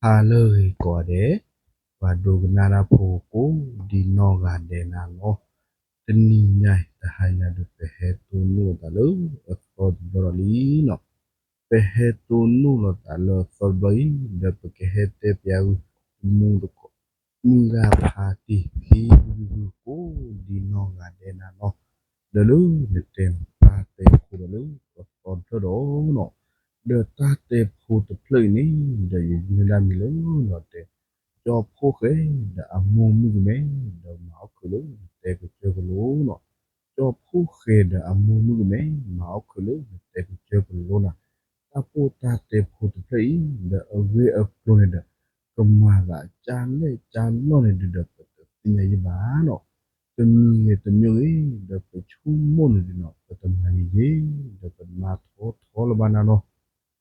ဟါလၢအဂ့ၤကိးဂၤဒဲး, ပှၤဒိကနၣ်တၢ်ဖိကိးဒံနီၢ်ဂၤဒဲးနၤလီၤ. တနံၤညါအံၤ တဟါညါဒီး ပဟဲတိၢ်နီၣ်သးလၢအသီတဘျီဒီးလံနီၤ. ပဟဲတိၢ်နီၣ်လီၤသးလၢအသီတဘျီအံၤ ဒီးပကဟဲတဲပၠးဂုၢ် မူတကိး မုၢ်ဂၤဖးတ့ၢ်ဖံဂုၢ်ဂုၢ်ကိးဒံနီၢ်ဂၤဒဲးနၤလီၤ. ဒီးလၢနတဲနီၤ တၢ်တဲဖိဒီးလၢအသီတဖျၢၣ်ဒီးနီၤ, ဒီးတၢ်တဲဖိတဖျၢၣ်အံၤန့ၣ် ဒီးယမ့ၢ်ဒၣ်မံၤလၢနီၤတဲ ကၠီဖှိၣ်ဃဲဒီးအမိၢ်မုၣ်ကမဲ ဒီးမၤအီၣ်ခုးလၢနတဲကစၢၢ်ကလိၤနီၤ. ကၠီဖှိၣ်ဃဲဒီးအမိၢ်မုၣ်ကမဲ မၤအီၣ်ခုးလၢနတဲကစၢၢ်ကလိၤနီၤ. တၢ်ပိၢ်တၢ်တဲဖိတဖျၢၣ်အံၤ ဒီးအဂ့ၢ်အကျိၤန့ၣ်ဒီး ကမၤသးကၢ်လဲၢ်ကၢ်လီၢ်န့ၣ်ဒုးဒီး ပတသ့ၣ်ညါယံၣ်ဘၣ်နီၤ. တမံၤဂ့ၤတမံၤဂ့ၤ ဒီးပဆိကမိၣ်န့ၣ်ဒုးနီၤ ပတမၤယံာ်ယံာ် ဒီးပတမၤထီထီလၢၤဘၣ်နၤနီၤ.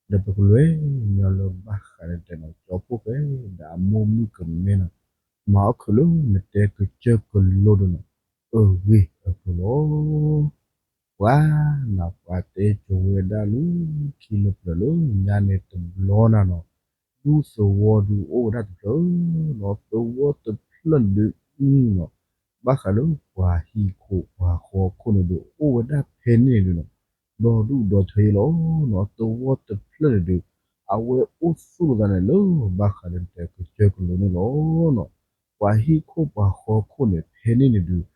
ဒီးပကလဲၤညီလၢဘၣ်ဃးလၢနတဲနီၤ ကၠီဖှိၣ်ဃဲဒီးအမိၢ်မုၣ်ကမဲနီၤ မၤအီၣ်ခုးလၢနတဲကစၢၢ်ကလိၤဒီးနီၤ အဂ့ၢ်အကျိၤလီၤ. ပှၤနီၤ ပှၤတဲကိးဝဲဒၣ်လၢခံလၢပျၢၤလၢညါန့ၣ်တဘျီနၤနီၤ, ဒူသဝီဒုးအိၣ်ဝဲဒၣ်တဖျၢၣ်နီၤ, သဝီတဖျၢၣ်န့ၣ်ဒုးနီၤ ဘၣ်ဃးလၢပှၤဟံၣ်ခိၣ်ပှၤဃီခိၣ်န့ၣ်ဒုး အိၣ်ဝဲဒၣ်ဖဲန့ၣ်န့ၣ်ဒုးနီၤ ဒီဒူၣ်ဒီထၢအံၤလီၤနီၤ. သဝီတဖျၢၣ်န့ၣ်ဒုး အဝဲအိၣ်သူၣ်လီၤသးန့ၣ်လၢဘၣ်ဃးလၢနတဲကစၢၢ်ကလိၤန့ၣ်လီၤနီၤ. ပှၤဟံၣ်ခိၣ်ပှၤဃီခိၣ်န့ၣ် ဖဲန့ၣ်န့ၣ်ဒုး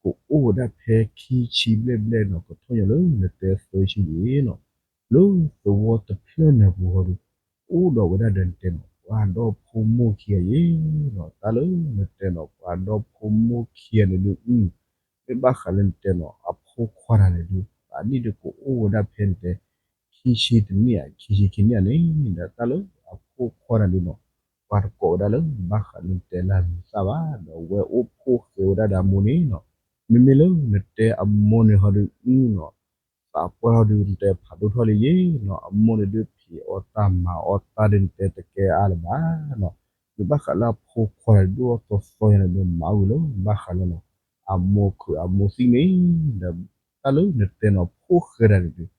ကအိၣ်ဝဲဒၣ်ဖဲခံဆံဘျဲၣ်ဘျဲၣ်နီၤ ကထီၣ်ညီလၢနတဲသၢဆံယံာ်နီၤ. လၢသဝီတဖျၢၣ်န့ၣ်ပူၤဃီဒုး အိၣ်ဒီးဝဲဒၣ်ဒီးနတဲနီၤ ပှၤဒီဖိမိၢ်ခံဂၤယံာ်နီၤ. တၢ်လၢနတဲနီၤ ပှၤဒီဖိမိၢ်ခံဂၤန့ၣ်ဒုး မ့ၢ်ဘၣ်ဃးလၢနတဲနီၤ အဖိခွါတဂၤန့ၣ်ဒုး အနံၣ်ဒုးကအိၣ်ဝဲဒၣ်ဖဲနတဲ ခံဆံတနံၣ်ဧါ ခံဆံခံနံၣ်ဧါန့ၣ် ဒီးတၢ်လၢအဖိခွါတဂၤဒုးနီၤ ပှၤတကိးဝဲဒၣ်လၢဘၣ်ဃးလၢနတဲလၢအမံၤသၣ်ဘၣ် ဒီးအဝဲအိၣ်ဖှိၣ်ဃဲဝဲဒၣ်ဒီးအမိၢ်န့ၣ်နီၤ. မ့မ့ၢ်လၢနတဲအမိၢ်န့ၣ်ဟီဒုးနီၤ သးပှၢ်ထီၣ်ဒုးနတဲဖးဒိၣ်ထီၣ်လံယံာ်နီၤ အမိၢ်န့ၣ်ဒုးဖံးအီၣ်တၢ်မၤအီၣ်တၢ်ဒုးနတဲတကဲအါလၢၤဘၣ်နီၤ. မ့ၢ်ဘၣ်ဃးလၢအဖိခွါတဂၤဒုးအီၣ်သီသီယါန့ၣ်ဒုး မၤဝံၤလၢဘၣ်ဃးလၢနီၤ အမိၢ်ခုးအမိၢ်သံၣ်န့ၣ် ဒီးတၢ်လၢနတဲနီၤ ဖိၣ်ဃဲတဂၤန့ၣ်ဒုး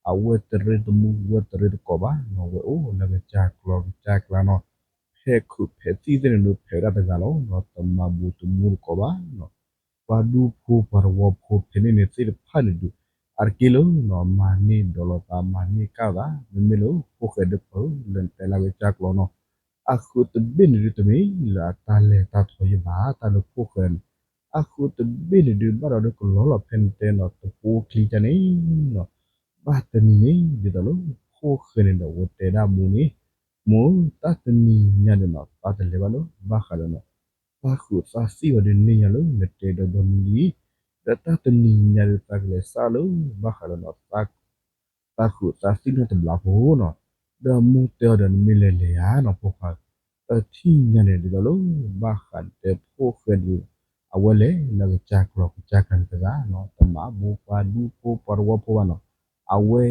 အဝဲတရ့တမူ ဝဲတရ့တကိးဘၣ်နီၤ ဝဲအိၣ်လၢကစၢ်ကျီကစၢ်ကျါနီၤ. ဖဲးခုးဖဲးသံၣ်သ့ၣ်န့ၣ်ဒုး ဖဲးဝဲဒၣ်တဂၤလီၤနီၤ တမၤဘူးတမူတကိးဘၣ်နီၤ. ပှၤဒူဖိပှၤသဝီဖိဖဲန့ၣ်န့ၣ်သ့ၣ်တဖၣ်န့ၣ်ဒုး အါတက့ၢ်လၢနီၤ မၤန့ၢ်ဒီးလိာ်သး မၤန့ၢ်ကၣ်လိာ်သး မ့မ့ၢ်လၢဖိၣ်ဃဲဒုးပၢလၢနတဲလၢကစၢ်ကျီနီၤ အဃုာ်တဘ့ၣ်န့ၣ်ဒုး တမ့ၢ်လၢအတၢ်လဲၤတၢ်ထီယံာ်ဘၣ် တၢ်လၢဖိၣ်ဃဲန့ၣ် အဃုာ်တဘ့ၣ်န့ၣ်ဒုး ဘၣ်ဒီးဒုးကလီလီၤဖဲနတဲနီၤ တပိချံကၢ်န့ၣ်နီၤ. ဘၣ်တနံၤန့ၣ် ဒ်သိးလၢဖိၣ်ဃဲန့ၣ်ဒီး အဝဲတဲဒၣ်မိၢ်န့ၣ်, မိၢ်ဧၢ, တၢ်တနံၤညါန့ၣ်နီၤ သးတလဲၤဘၣ်လၢဘၣ်ဃးလၢနီၤ သးဃုာ်သးသံၣ်ဝဲဒုးန့ၢ်ညါလၢနတဲဒီဒီနံၤလံ, ဒီးတၢ်တနံၤညါဒုး သးကလဲၤစးလၢဘၣ်ဃးလၢနီၤ သးဃုာ်သးသံၣ်န့ၣ်တဘျီဖိနီၤ. ဒီးမိၢ်တဲအီၤဒီး နမ့ၢ်လဲၤလဲၤဧါနီၤ ဖိခွါ, တထံၣ်ညါန့ၣ် ဒ်သိးလၢဘၣ်ဃးတဲဖိၣ်ဃဲဒုး အဝဲလဲၤလၢကစၢ်ကျီၢ်ကစၢ်ကျါန့ၣ်တဂၤနီၤ တမၤဘူးပှၤဒူဖိပှၤသဝီဖိဘၣ်နီၤ. အဝဲ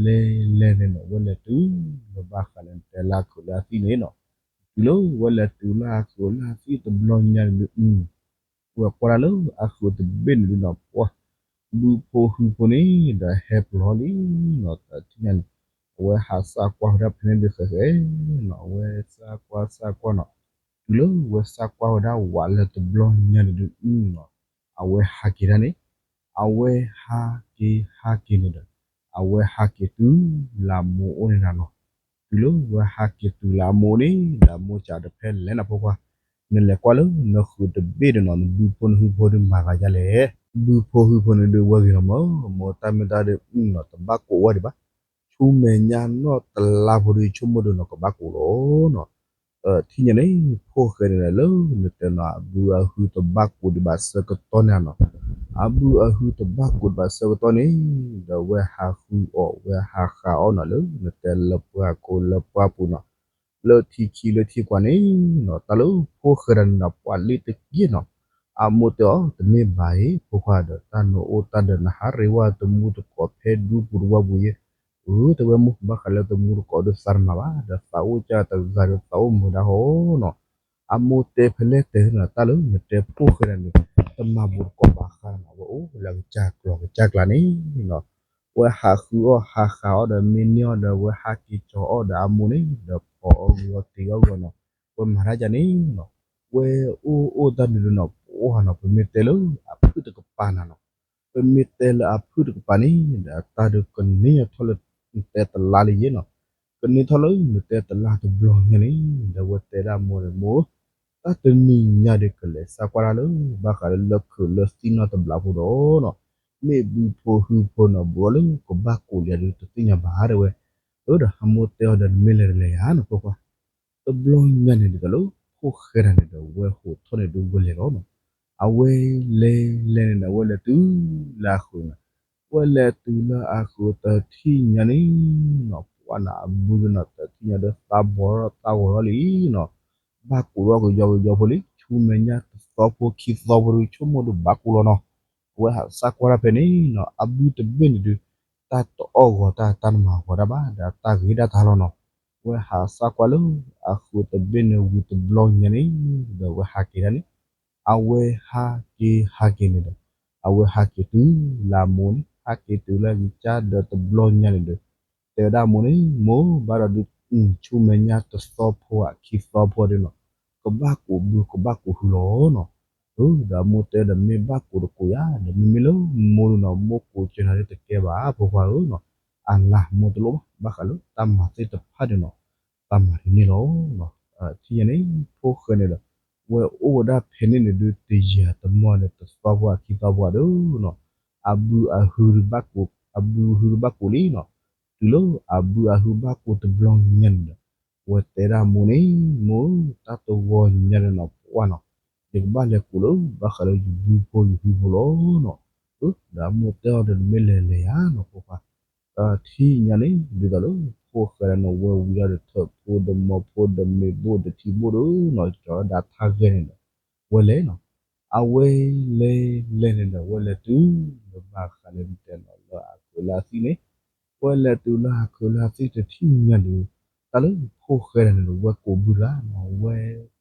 လဲၤလဲၤန့ၣ်နီၤ အဝဲလဲၤတုၤလၢဘၣ်ဃးလၢတဲလၢအခုးလၢအသံၣ်န့ၣ်နီၤ တုၤလၢဝဲလဲၤတုၤလၢအခုးလၢအသံၣ်တဘျီညါန့ၣ်ဒုး ဝဲကွၢ်ဒၣ်လၢအဃုာ်တဘ့ၣ်န့ၣ်ဒုးနီၤ ပှၤဘုဖိဟုဖိန့ၣ် ဒီးဟဲပျီလံနီၤ တထံၣ်ညါန့ၣ် အဝဲဟးစၢ်ကွၢ်ဝဲဒၣ်ဖဲန့ၣ်ဒုးဃဲးဃဲးနီၤ အဝဲစၢ်ကွၢ်စၢ်ကွၢ်နီၤ တုၤလၢဝဲစၢ်ကွၢ်ဝဲဒၣ်ဝးလၢတဘျီညါန့ၣ်ဒုးနီၤ အဝဲဟးက့ၤဒၣ်န့ၣ် အဝဲဟးက့ၤဟးက့ၤန့ၣ်ဒီး အဝဲဟးက့ၤတုၤလၢအမိၢ်အိၣ်န့ၣ်နၤနီၤ. တုၤလၢဝဲဟးက့ၤတုၤလၢအမိၢ်န့ၣ် ဒီးအမိၢ်စံးဒီး ဖဲလဲၣ်နဖိခွါ, နလဲၤကွၢ်လၢနဃုာ်တဘ့ၣ်ဒီးနီၤ နဘုဖိနဟုဖိဒုးမၤဂၤယါလဲၣ်. ဘုဖိဟုဖိန့ၣ်ဒုးဝဲဂ့ၤလီၤမၢ်, မ့ၢ်တၢ်မ့ၢ်တၢ်ဒုးနီၤ တဘၣ်ကိးဝဲဒံးဘၣ်. ဆူမဲာ်ညါနီၢ်တလါဖိဒုး ဆိကမိၣ်ဒုးနီၤ ကဘၣ်ကိးလီၤနီၤ. ထံၣ်ညါန့ၣ် ဖိၣ်ဃဲန့ၣ်ဒီး လၢနတဲနီၤ အဘုအဟုတဘၣ်ကိးဒံးဘၣ်ဆၢကတီၢ်န့ၣ်နီၤ, အဘုအဟုတဘၣ်ကိးဒံးဘၣ်ဆၢကတီၢ်န့ၣ် ဒီးဝဲဟးဃုအီၣ် ဝဲဟးဃုအီၣ်နီၤ လၢနတဲလၢပှၢ်ကိးလၢပှၢ်ပူၤနီၤ လၢထံခံလၢထံကွၢ်န့ၣ်နီၤ တၢ်လၢဖိၣ်ဃဲတဂၤန့ၣ်နီၤ ပှၤလ့တက့ၢ်နီၤ. အမိၢ်တဲအီၤ တမ့ၢ်ဘၣ်အံၤ ဖိခွါဒီး တၢ်နအိၣ်တၢ်ဒီးနဟးရ့ဝဲတမူတကိး ဖဲဒူပူၤတဝီပူၤယဲ, အၢ တဲဝဲမိၢ် ဘၣ်ဃးလၢတမူတကိးဒုးသးတမၤဘၣ် ဒီးသးအိၣ်ကၢ်တဂၤဒီးသးအိၣ်မုာ်ဒၣ်ဟီနီၤ. အမိၢ်တဲဖဲလဲၣ်တဲနီၤ တၢ်လၢနတဲဖိၣ်ဃဲတဂၤန့ၣ် တမၤဘူးတကိးဘၣ်ဃးနီၤ အဝဲအိၣ်လၢကစၢ်ကျီၢ်ကစၢ်ကျါန့ၣ်နီၤ ဝဲဟးဃုအီၣ်ဟးဃုအီၣ်ဒီးမ့ၢ်န့ၢ်အီၣ်ဒီး ဝဲဟးက့ၤကၠီအီၣ်ဒီးအမိၢ်န့ၣ် ဒီးဖီၣ်အီၣ်ဂုာ်အီၣ်တ့ၤအီၣ်ဂုာ်အီၣ်နီၤ. ဝဲမၤတၢ်ဒ်န့ၣ်နီၤ, ဝဲအိၣ်အိၣ်တၢ်ဒုးဒုးနီၤ ပှၢ်နီၤ ပမ့ၢ်တဲလၢအဖုၣ်တကပၤနၤနီၤ, ပမ့ၢ်တဲလၢအဖုၣ်တကပၤန့ၣ် ဒီးတၢ်ဒုးကန့ၢ်ထီၣ်လၢ နတဲတလါလံယဲနီၤ, ကန့ၢ်ထီၣ်လၢနတဲတလါတဘျီညါန့ၣ် ဒီးဝဲတဲဒၣ်မိၢ်ဒီးမိၢ် တၢ်တနံၤညါဒီးကလဲၤသံကွၢ်တၢ်လၢ ဘၣ်ဃးလၢလၢၢ်ခုးလၢသံနီတဘျီဖိဒီးနီၤ, မ့ၢ်ဘုဖိဟုဖိနီၤ ဘူးအီၤလၢကဘၣ်ကိးလံဒီးတသ့ၣ်ညါဘၣ်ဒၣ်ဝဲ, အၢဒီးအမိၢ်တဲအီၤဒီး နမ့ၢ်လဲၤတလဲၤယၤနီၤ ဖိခွါ တဘျီညါန့ၣ်ဒ်သိးလၢ ဖိၣ်ဃဲတၢ်န့ၣ်ဒီး ဝဲဟိးထီၣ်န့ၣ်ဒုးဝဲလဲၤလီၤနီၤ, အဝဲလဲၤလဲၤန့ၣ်ဒီး ဝဲလဲၤတုၤလၢအဃုာ်နီၤ, ဝဲလဲၤတုၤလၢအဃုာ်တထံၣ်ညါန့ၣ်နီၤ ပှၢ်နီၤ အဘုဒုးနီၤ တထံၣ်ညါဒီးသးဘီၣ်ထီၣ်သးဂီၤထီၣ်လံနီၤ, ဘၣ်ကိးထီၣ်ကယီကယီဖိလံ ဆူမဲာ်ညါတသီဖိခံသီဖိဒီး ဆိကမိၣ်ဒုးဘၣ်ကိးလီၤနီၤ, အဝဲဟးသံကွၢ်တၢ်ဖဲန့ၣ်နီၤ အဘုတဘ့ၣ်န့ၣ်ဒုး တၢ်တအီၣ်ဂီၤတၢ် တၢ်တမၤဂီၤတၢ်ဘၣ် ဒီးတၢ်ဂ့ၤဒၣ်တၢ်လီၤနီၤ, ဝဲဟးသံကွၢ်လၢအဃုာ်တဘ့ၣ်န့ၣ်ဝံၤတဘျီညါန့ၣ်ဒီး ဝဲဟးက့ၤဒၣ်န့ၣ်, အဝဲဟးက့ၤဟးက့ၤန့ၣ်ဒီး အဝဲဟးက့ၤတုၤလၢအမိၢ်န့ၣ် ဟးက့ၤတုၤလၢအကစၢ်ဒီးတဘျီညါန့ၣ်ဒီး တဲဝဲဒၣ်အမိၢ်န့ၣ် မိၢ်ဘၣ်ဒီးဒုး ဆူမဲာ်ညါတသီဖိဧါ ခံသီဖိဒီးနီၤ ကဘၣ်ကိးဘု ကဘၣ်ကိးဟုလီၤနီၤ, အၢ ဒီးအမိၢ်တဲဒီး မ့ၢ်ဘၣ်ကိးတကိးယၤ ဒီးမ့မ့ၢ်လၢမိၢ်ဒုးနီၤ မိၢ်ကိးစၢၤနၤဒုးတကဲဘၣ် ဖိခွါဧၢနီၤ, အလၤမိၢ်တလိၣ်ဘၣ် ဘၣ်ဃးလၢတၢ်မၤသ့ၣ်တဖၣ်ဒီးနီၤ တၢ်မၤဒ်န့ၣ်လီၤ. ထံၣ်ညါန့ၣ် ဖိၣ်ဃဲန့ၣ်ဒီး ဝဲအိၣ်ဝဲဒၣ်ဖဲန့ၣ်န့ၣ်ဒုး တယံာ်တမီၢ်န့ၣ် တသီဖိဧါ ခံသီဖိဧါဒီးနီၤ အဘုအဟုဒုးဘၣ်ကိး အဘုဟုဒုးဘၣ်ကိးလံနီၤ, တုၤလၢအဘုအဟုဘၣ်ကိးတဘျီညါန့ၣ်ဒီး ဝဲတဲဒၣ်မိၢ်န့ၣ် မိၢ် တၢ်တဂီၤညါန့ၣ်နီၤ ပှၢ်နီၤ ယကဘၣ်လဲၤကိးလၢဘၣ်ဃးလၢယဘုဖိယဟုဖိလီၤနီၤ, အၢ ဒီးအမိၢ်တဲအီၤဒီး နမ့ၢ်လဲၤလဲၤယၤနီၤ ဖိခွါ ထံၣ်ညါန့ၣ် ဒ်သိးလၢ ဖိၣ်ဃဲန့ၣ် ဝဲဝံၤဒၣ်ဒီးထၢၣ်ဖိဒီးမီၤဖိဒီးမ့ၤဘိၣ်ဒီးထံဘိၣ်ဒီးနီၤ ကၠီၤဒၣ်ထါဂဲၤန့ၣ်ဒီး ဝဲလဲၤနီၤ, အဝဲလဲၤလဲၤန့ၣ်ဒီး ဝဲလဲၤတုၤလၢဘၣ်ဃးလၢနတဲနီၤ လၢအခိးလၢအသံန့ၣ်, ဝဲလဲၤတုၤလၢအခိးလၢအသံတထံၣ်ညါဒီး တၢ်လၢဖိၣ်ဃဲတၢ်န့ၣ်ဒီး ဝဲကိးဘုတဂၤနီၤ ဝဲ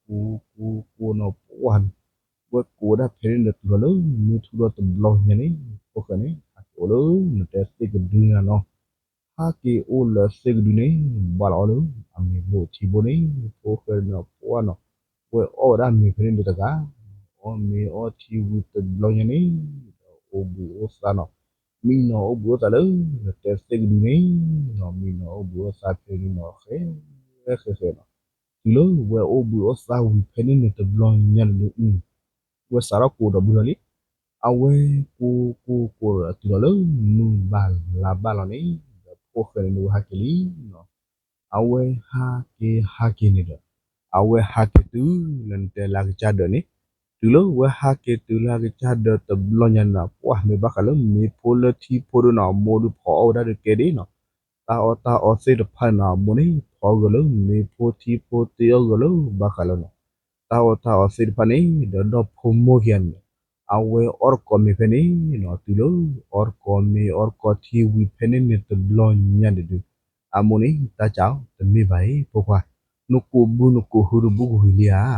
ကိးကိးကိးနီၤ ပှၢ်နီၤ ဝဲကိးဝဲဒၣ်ဖဲန့ၣ်ဒီး တုၤလီၤလၢမုၢ်ထူၣ်ဒီးတဘျီညါန့ၣ် ဖိၣ်ဃဲန့ၣ် ဟးက့ၤအိၣ်လၢနတဲသ့ၣ်ကဒုန့ၣ်နီၤ, ဟးက့ၤအိၣ်လၢသ့ၣ်ကဒုန့ၣ် ဘၣ်လီၤအီၣ်လၢအမ့ၤဘိၣ်ထံဘိၣ်န့ၣ် ဖိၣ်ဃဲန့ၣ် ပှၢ်နီၤ ဝဲအီၣ်ဝဲဒၣ်မ့ၤဖဲန့ၣ်ဒီးတဂၤ, အီၣ်မ့ၤအီထံဝံၤတဘျီညါန့ၣ်ဒီး အိၣ်ဘှံးအိၣ်သါနီၤ, မံနီၤအိၣ်ဘှံးအိၣ်သါလၢ နတဲသ့ၣ်ကဒုန့ၣ်နီၤ, မံနီၤအိၣ်ဘှံးအိၣ်သါဖဲန့ၣ်နီၤ ဃဲဃဲဃဲနီၤ, တုၤလၢဝဲအိၣ်ဘှံးအိၣ်သါဝံၤဖဲန့ၣ်န့ၣ်တဘျီညါန့ၣ်ဒီး ဝဲစးထီၣ်ကိးဒီးဘုလီၤလံ, အဝဲကိးကိးကိးဒီးတုၤလီၤလၢမုၢ်ဘၣ်လါဘၣ်လီၤန့ၣ် ဒီးဖိၣ်ဃဲန့ၣ်ဒီးဝဲဟးက့ၤလံနီၤ, အဝဲဟးက့ၤဟးက့ၤန့ၣ်ဒီး အဝဲဟးက့ၤတုၤလၢနတဲလၢအကစၢ်ဒၢးန့ၣ်, တုၤလၢဝဲဟးက့ၤတုၤလၢအကစၢ်ဒၢးတဘျီညါန့ၣ်နီၤ ပှၢ်မ့ၢ်ဘၣ်ဃးလၢမ့ၤဖိလၢထံဖိဒီးနီၤ အမိၢ်ဒုးဖီအီၣ်ဝဲဒၣ်တကဲဒ်နီၤ, တၢ်အီၣ်တၢ်အီသ့ၣ်တဖၣ်န့ၣ်နီၤ အမိၢ်န့ၣ် ဖီအီၣ်ဂၢၢ်လၢမ့ၤဖိထံဖိတ့အီၣ်ဂၢၢ်လၢဘၣ်ဃးလၢနီၤ တၢ်အီၣ်တၢ်အီသ့ၣ်တဖၣ်န့ၣ် ဒီးဒီဖိမိၢ်ခံဂၤန့ၣ် အဝဲအီၣ်တကိးမ့ၤဖဲန့ၣ်နီၤ တုၤလၢအီၣ်တကိးမ့ၤအီၣ်တကိးထံဝံၤဖဲန့ၣ်န့ၣ်တဘျီညါန့ၣ်ဒီး အမိၢ်န့ၣ် တၢ်စးအီၤတမ့ၢ်ဘၣ်အံၤ ဖိခွါ, နကိးဘုနကိးဟုဒီးဘူးကဝံၤလံဧါ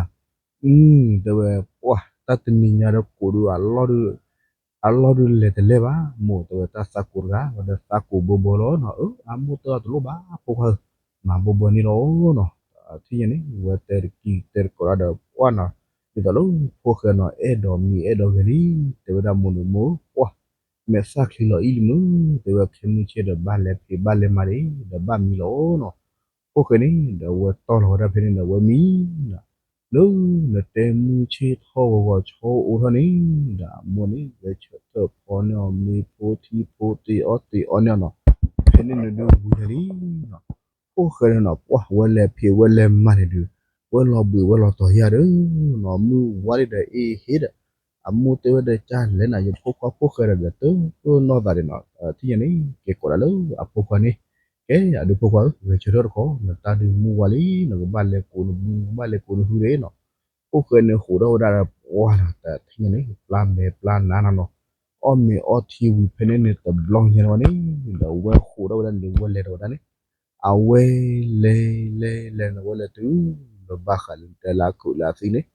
တဲဝဲ ပှၢ် တၢ်တနံၤညါဒီးကိးဒုး အလီၢ်ဒုးလဲၤတလဲၢ်ဘၣ် မိၢ်တဲဝဲ တၢ်သးကိးတဂၤ ဝဲဒီးသးကိးဘိဘိလီၤနီၤ အၢ အမိၢ်တဲအီၤတလိၣ်ဘၣ် ဖိခွါဧၢ, မၤဘိဘိန့ၣ်လီၤနီၤ, ထံၣ်ညါန့ၣ် ဝဲတဲတကံၢ်တဲတကိးဒၣ်ဒီး ပှၢ်နီၤ, ဒ်သိးလၢဖိၣ်ဃဲနီၤ အဲၣ်ဒိးမံၤအဲၣ်ဒိးဂဲၤလံ, တဲဝဲဒၣ်မိၢ်န့ၣ်မိၢ် ပှၢ် မဲာ်သၣ်ချံလီၤအံၤလံမုၢ် တဲဝဲ ခဲမုၢ်ဆ့ၣ်ဒီးဘၣ်လဲၤဖံးဘၣ်လဲၤမၤဒံး ဒီးဘၣ်မံလီၤနီၤ, ဖိၣ်ဃဲန့ၣ် ဒီးဝဲတီၢ်လီၤဝဲဒၣ်ဖဲန့ၣ်ဒီး ဝဲမံနီၤ, လၢနတဲမုၢ်ဆ့ၣ်ထီၣ်ဂီၤဂီၤဆီအိၣ်ထီၣ်န့ၣ် ဒီးအမိၢ်န့ၣ် ဝဲဆၢထၢၣ်ဖီန့ၢ်အီၤ မ့ၤဖိထံဖိတ့အီၣ်တ့အီန့ၢ်အီၤနီၤ, ဖဲန့ၣ်န့ၣ်ဒုးဝံၤလံနီၤ, ဖိၣ်ဃဲန့ၣ်နီၤ ပှၢ် ဝဲလဲၤဖံးဝဲလဲၤမၤန့ၣ်ဒုး ဝဲလီၤဘှံးဝဲလီၤတီၤယၤဒီး နီၤ မုၢ်ဝါလံဒီးအ့ၣ်ဟ့ဒီး အမိၢ်တဲဝဲဒီး ကၢ်လဲၤနၤ ယဖိခွါဖိၣ်ဃဲဒီး ဒီးတနီၢ်သးဒံးနီၤ, ထံၣ်ညါန့ၣ် ကဲကိးဒၣ်လၢအဖိခွါန့ၣ်, ကဲ အဒုးဖိခွါဧၢ ဂဲၤဆၢထၢၣ်တခီ နတၢ်ဒုးမုၢ်ဝါလံ နကဘၣ်လဲၤကိးနဘု နကဘၣ်လဲၤကိးနဟုဒၣ်နီၤ, ဖိၣ်ဃဲန့ၣ်ဟးထီၣ်ဝဲဒၣ်ဒီး ပှၢ်နီၤ တထံၣ်ညါန့ၣ် ပျၢ်မဲာ်ပျၢ်နါနီၤနီၤ, အီၣ်မ့ၤအီထံဝံၤဖဲန့ၣ်န့ၣ်တဘျီညါန့ၣ်ဝဲန့ၣ် ဒီးဝဲဟးထီၣ်ဝဲဒၣ်န့ၣ် ဝဲလဲၤဒီးဝဲဒၣ်န့ၣ် အဝဲလဲၤလဲၤလဲၤန့ၣ် ဝဲလဲၤတုၤလၢဘၣ်ဃးလၢတဲလၢအခိးလၢအသံန့ၣ်,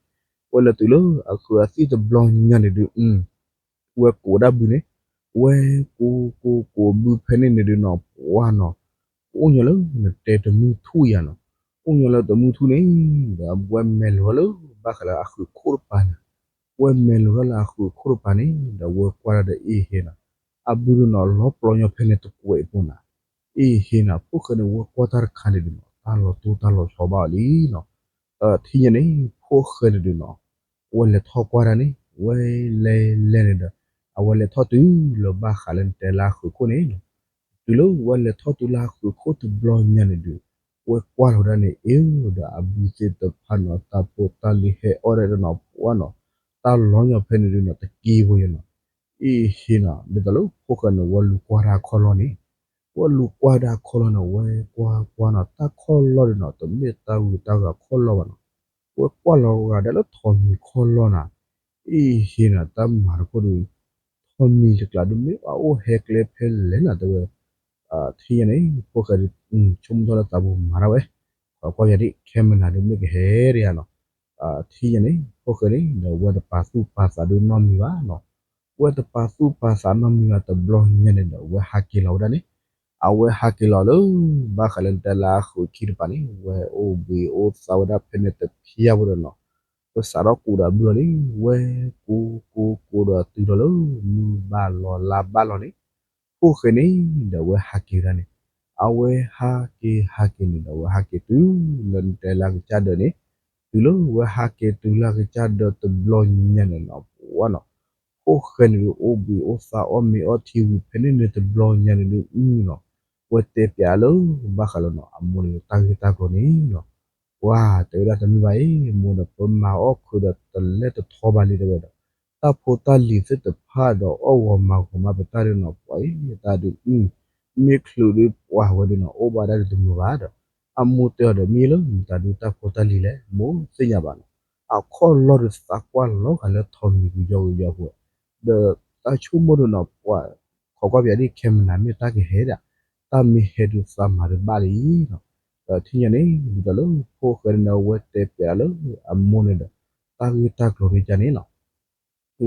ဝဲလဲၤတုၤလၢအခိးအသံတဘျီညါန့ၣ်ဒုး ဝဲကိးဒၣ်ဘုန့ၣ်, ဝဲကိးကိးကိးဘုဖဲန့ၣ်န့ၣ်ဒုးနီၤ ပှၢ်နီၤ, ကအိၣ်ညီလၢနတဲတမုၢ်ထူၣ်ယၤနီၤ, အိၣ်ညီလၢတမုၢ်ထူၣ်န့ၣ် ဒီးဝဲမဲာ်လိာ်ထီၣ်လၢဘၣ်ဃးလၢအဃုာ်ခိၣ်တပၤန့ၣ်, ဝဲမဲာ်လိာ်ထီၣ်လၢအဃုာ်ခိၣ်တပၤန့ၣ် ဒီးဝဲကွၢ်တၢ်ဒီးအ့ၣ်ဟ့နီၤ, အဘုဒုနီၤ လီၤပျီညီဖဲန့ၣ်တကွဲးအပူၤနၤ, အ့ၣ်ဟ့နီၤ, ဖိၣ်ဃဲန့ၣ် ဝဲကွၢ်တၢ်တခါန့ၣ်ဒုးနီၤ တၢ်လီၤတိၢ်တၢ်လီၤဆီဘၣ်အီၤလံနီၤ, ဒီးထံၣ်ညါန့ၣ် ဖိၣ်ဃဲန့ၣ်ဒုးနီၤ ဝဲလဲၤထီၣ်ကွၢ်တၢ်န့ၣ် ဝဲလဲၤလဲၤန့ၣ်ဒီး အဝဲလဲၤထီၣ်တုၤလၢဘၣ်ဃးလၢနတဲလၢအဃုာ်ခိၣ်န့ၣ်နီၤ, တုၤလၢဝဲလဲၤထီၣ်တုၤလၢအဃုာ်ခိၣ်တဘျီညါန့ၣ်ဒုး ဝဲကွၢ်လီၤဝဲဒၣ်န့ၣ် အ့ၣ်ဒီးအဘုသ့ၣ်တဖၣ်နီၤ တၢ်ဖိတၢ်လံၤဟဲအီၣ်ဒၣ်ဒီးနီၤ ပှၢ်နီၤ, တၢ်လီၤညီဖဲန့ၣ်ဒုးနီၤ တက့ၢ်ဖိယဲနီၤ, အ့ၣ်ဟ့နီၤ ဒ်သိးလၢဖိၣ်ဃဲန့ၣ် ဝဲလူၤကွၢ်တၢ်ခီၣ်လီၢ်န့ၣ်, ဝဲလူၤကွၢ်ဒၣ်ခီၣ်လီၢ်န့ၣ် ဝဲကွၢ်ကွၢ်နီၤ တၢ်ခီၣ်လီၢ်ဒုးနီၤ တမ့ၢ်တၢ်ဂုၤတၢ်ဂၤခီၣ်လီၢ်ဘၣ်နီၤ, ဝဲကွၢ်လီၤဂာ်ဒၣ်လၢထိးမံၤခီၣ်လီၢ်နၤ, အ့ၣ်ဟ့နီၤ တၢ်မၤတခိၣ်ဒုး ထိးမံၤတကျးဒုး မ့ၢ်အအိၣ်ဟဲကျဲဖဲလဲၣ်နၤ တဲဝဲ, ထံၣ်ညါန့ၣ် ဖိၣ်ဃဲဒုး ဆိကမိၣ်ထီၣ်လၢသးပူၤမၤတၢ်ဝဲ, ခိးကွၢ်ယၤဒ် ခဲမနၤဒုး မ့ၢ်ကဟဲဒ်ယၤနီၤ, ထံၣ်ညါန့ၣ် ဖိၣ်ဃဲန့ၣ်ဒီး ဝဲတပာ်သူၣ်ပာ်သးဒုးနီတမံၤဘၣ်နီၤ, ဝဲတပာ်သူၣ်ပာ်သးနီတမံၤဘၣ် တဘျီညါန့ၣ်ဒီး ဝဲဟးက့ၤလီၤဝဲဒၣ်န့ၣ်, အဝဲဟးက့ၤလီၤလၢ ဘၣ်ဃးလၢနတဲလၢအဃုာ်ခံတပၤန့ၣ် ဝဲအိၣ်ဘှံးအိၣ်သါဝဲဒၣ်ဖဲန့ၣ်တဖျၢၣ်ဖိဒီးနီၤ, ဝဲစးထီၣ်ကူးဒီးဘုလီၤန့ၣ် ဝဲကူးကူးကူးဒီးတုၤလီၤလၢ မုၢ်ဘၣ်လီၤလါဘၣ်လီၤန့ၣ်, ဖိၣ်ဃဲန့ၣ်ဒီး ဝဲဟးက့ၤဝဲဒၣ်န့ၣ်, အဝဲဟးက့ၤဟးက့ၤန့ၣ်ဒီး ဝဲဟးက့ၤတုၤလၢနတဲလၢအကစၢ်ဒၢးန့ၣ်, တုၤလၢဝဲဟးက့ၤတုၤလၢအကစၢ်ဒၢးတဘျီညါန့ၣ်နီၤ ပှၢ်နီၤ, ဖိၣ်ဃဲန့ၣ်ဒုး အိၣ်ဘှံးအိၣ်သါအီၣ်မ့ၤအီထံဝံၤဖဲန့ၣ်န့ၣ်တဘျီညါန့ၣ်ဒုး အုနီၤ, ဝဲတဲပျးလၢ ဘၣ်ဃးလၢနီၤ အမိၢ်န့ၣ် တၢ်ဂ့ၢ်တၢ်ကျိၤန့ၣ်နီၤ, ပှၢ်တဲဝဲဒၣ်တမ့ၢ်ဘၣ်အံၤ မိၢ်ဒီး ပမၤအီၣ်ခုးဒီးတလဲတထီဘၣ်လံ တဲဝဲဒီး တၢ်ဖိတၢ်လံၤသ့ၣ်တဖၣ်ဒီး အီၣ်ဂီၤမၤဂီၤမးပတၢ်ဒုးနီၤ ပှၢ်အံၤတၢ်ဒုး မ့ၢ်ချုးဒုးပှၢ်ဝဲဒုးနီၤ အိၣ်ဘၣ်ဒၣ်ဒုးတမုာ်ဘၣ်ဒီး အမိၢ်တဲအီၤဒီး မ့ၢ်လၢမတၤဒုးတၢ်ဖိတၢ်လံၤလဲၣ် မိၢ်သ့ၣ်ညါဘၣ်နီၤ, အခီၣ်လီၢ်ဒုးသးကွၢ်လီၤဂာ်လၢထိးမံၤကယီကယီဖိ ဒီးတၢ်ဆိကမိၣ်ဒုးနီၤ ပှၢ် ခိးကွၢ်ပျးဒ်ခဲမနၤမ့ၢ်တၢ်ကဟဲဒၣ်, တၢ်မ့ၢ်ဟဲဒုးသးမၤဒုးဘၣ်လံနီၤ, ဒီးထံၣ်ညါန့ၣ် ဒ်သိးလၢဖိၣ်ဃဲန့ၣ် အဝဲတဲပျးလၢအမိၢ်န့ၣ်ဒီး တၢ်ဂ့ၢ်တၢ်ကျိၤဒုးကန့ၣ်နီၤ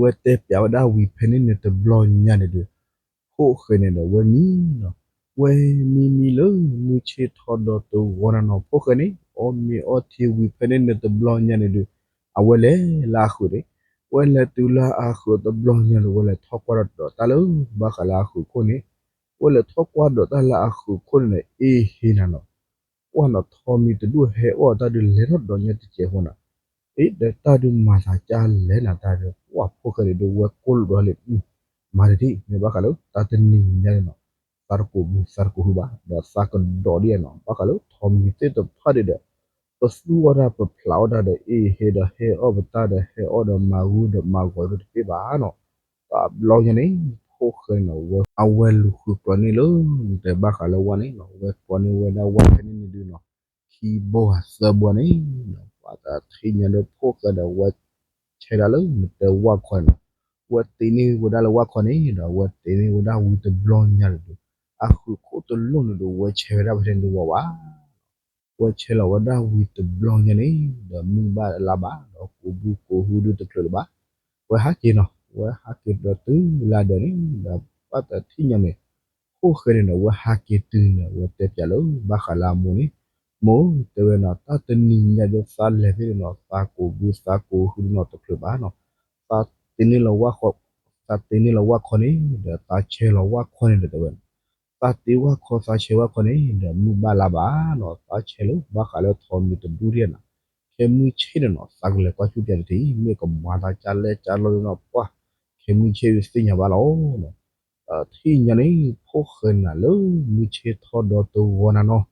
ဝဲတဲပျးဝဲဒၣ်ဝံၤဖဲန့ၣ်န့ၣ်တဘျီညါန့ၣ်ဒီး ဖိၣ်ဃဲန့ၣ်ဒီး ဝဲမံနီၤ, ဝဲမံမံလၢမုၢ်ဆ့ၣ်ထီၣ်ဒီးတဂီၤနၤနီၤ ဖိၣ်ဃဲန့ၣ် အီၣ်မ့ၤအီထံဝံၤဖဲန့ၣ်န့ၣ်တဘျီညါန့ၣ်ဒီး အဝဲလဲၤလၢအဃုာ်န့ၣ်, ဝဲလဲၤတုၤလၢအဃုာ်တဘျီညါန့ၣ် ဝဲလဲၤထီၣ်ကွၢ်ဒီးတၢ်လၢ ဘၣ်ဃးလၢအဃုာ်ခိၣ်န့ၣ်, ဝဲလဲၤထီၣ်ကွၢ်ဒီးတၢ်လၢအဃုာ်ခိၣ်န့ၣ်န့ၣ် အ့ၣ်ဟ့နၤနီၤ ကွၢ်နီၤ ထိးမံၤတဒူၣ်ဟဲအီၣ်တၢ်ဒုးလဲၤထီၣ်ဒီးညါတစဲးဖိနၤ, အ့ၣ်ဒီးတၢ်ဒုးမၤသးကၢ်လဲၣ်နၤတၢ်ဒီး ပှၢ်ဖိၣ်ဃဲန့ၣ်ဒီးဝဲကိၢ်လိာ်ဒီးလံ, မၤတထံၣ် မ့ၢ်ဘၣ်ဃးလၢ တၢ်တနံၤညါန့ၣ်နီၤ, သးတကိးဘုသးတကိးဟုဘၣ် ဒီးသးကဒီးဒ်နီၤ ဘၣ်ဃးလၢထိးမံၤသ့ၣ်တဖၣ်ဒ်ဒီး ပသူအီၣ်တၢ်ပဖျးအီၣ်တၢ်ဒီး အ့ၣ်ဟ့ဒီးဟဲအီၣ်ပတၢ်ဒီးဟဲအီၣ်ဒီးမၤဂုာ်ဒီးမၤဂီၤဒီးတသ့ဘၣ်နီၤ, တဘျီညါန့ၣ် ဖိၣ်ဃဲန့ၣ်နီၤ အဝဲလူၤဃုကျီန့ၢ်လၢ နတဲဘၣ်ဃးလၢဝၣ်န့ၣ်နီၤ ဝဲကျီန့ၢ်ဝဲဒၣ်ဝၣ်ဖဲန့ၣ်န့ၣ်ဒုးနီၤ, ခံဘိသၢဘိန့ၣ်နီၤ ပှၤတထံၣ်ညါလၢဖိၣ်ဃဲဒီးဝဲ ဆဲးဒၣ်လၢနတဲဝၣ်ခီန့ၣ်နီၤ, ဝဲတ့န့ၢ်ဝဲဒၣ်လၢဝၣ်ခီန့ၣ်ဒီး ဝဲတ့န့ၢ်ဝဲဒၣ်ဝံၤတဘျီညါန့ၣ်ဒုး အဃုာ်ခိၣ်တလိၣ်န့ၣ်ဒီး ဝဲဆဲးဝဲဒၣ်ဖဲန့ၣ်တဝီဘၣ် ဝဲဆဲးလီၤဝဲဒၣ်ဝံၤတဘျီညါန့ၣ် ဒီးမုၢ်ဘၣ်လါဘၣ် ဒီးကိးဘုကိးဟုဒုးတချုးလၢၤဘၣ်, ဝဲဟးက့ၤနီၤ ဝဲဟးက့ၤဒီးတုၤလၢအဒၢးန့ၣ် ဒီးပှၢ်တထံၣ်ညါန့ၣ် ဖိၣ်ဃဲန့ၣ်ဒီး ဝဲဟးက့ၤတုၤန့ၣ် ဝဲတဲပျးလၢ ဘၣ်ဃးလၢအမိၢ်န့ၣ်, မိၢ်တဲဝဲနီၤ တၢ်တနံၤညါဒီးသးလဲၤသ့ၣ်န့ၣ်နီၤ သးကိးဘုသးကိးဟုဒုးနီၤတချုးဘၣ်နီၤ, သးတ့န့ၢ်လီၤဝၣ်ခီ, သးတ့န့ၢ်လီၤဝၣ်ခီန့ၣ် ဒီးသးဆဲးလီၤဝၣ်ခီန့ၣ်ဒီးတဲဝဲ သးတ့ဝၣ်ခီသးဆဲးဝၣ်ခီန့ၣ် ဒီးမုၢ်ဘၣ်လါဘၣ်နီၤ သးဆဲးလီၤဘၣ်ဃးလၢထိးမံၤတဒူၣ်ဒ်န့ၣ်, ခဲမုၢ်ဆ့ၣ်န့ၣ်နီၤ သးကလဲၤကွၢ်ဆူၣ်ပျးတထံၣ် မ့ၢ်ကမၤသးကၢ်လဲၣ်ကၢ်လီၤဒုးနီၤ ပှၢ် ခဲမုၢ်ဆ့ၣ်သ့ၣ်ညါဘၣ်လီၤနီၤ, ဒီးထံၣ်ညါန့ၣ် ဖိၣ်ဃဲနၤလၢမုၢ်ဆ့ၣ်ထီၣ်ဒီးတဂီၤနၤနီၤ,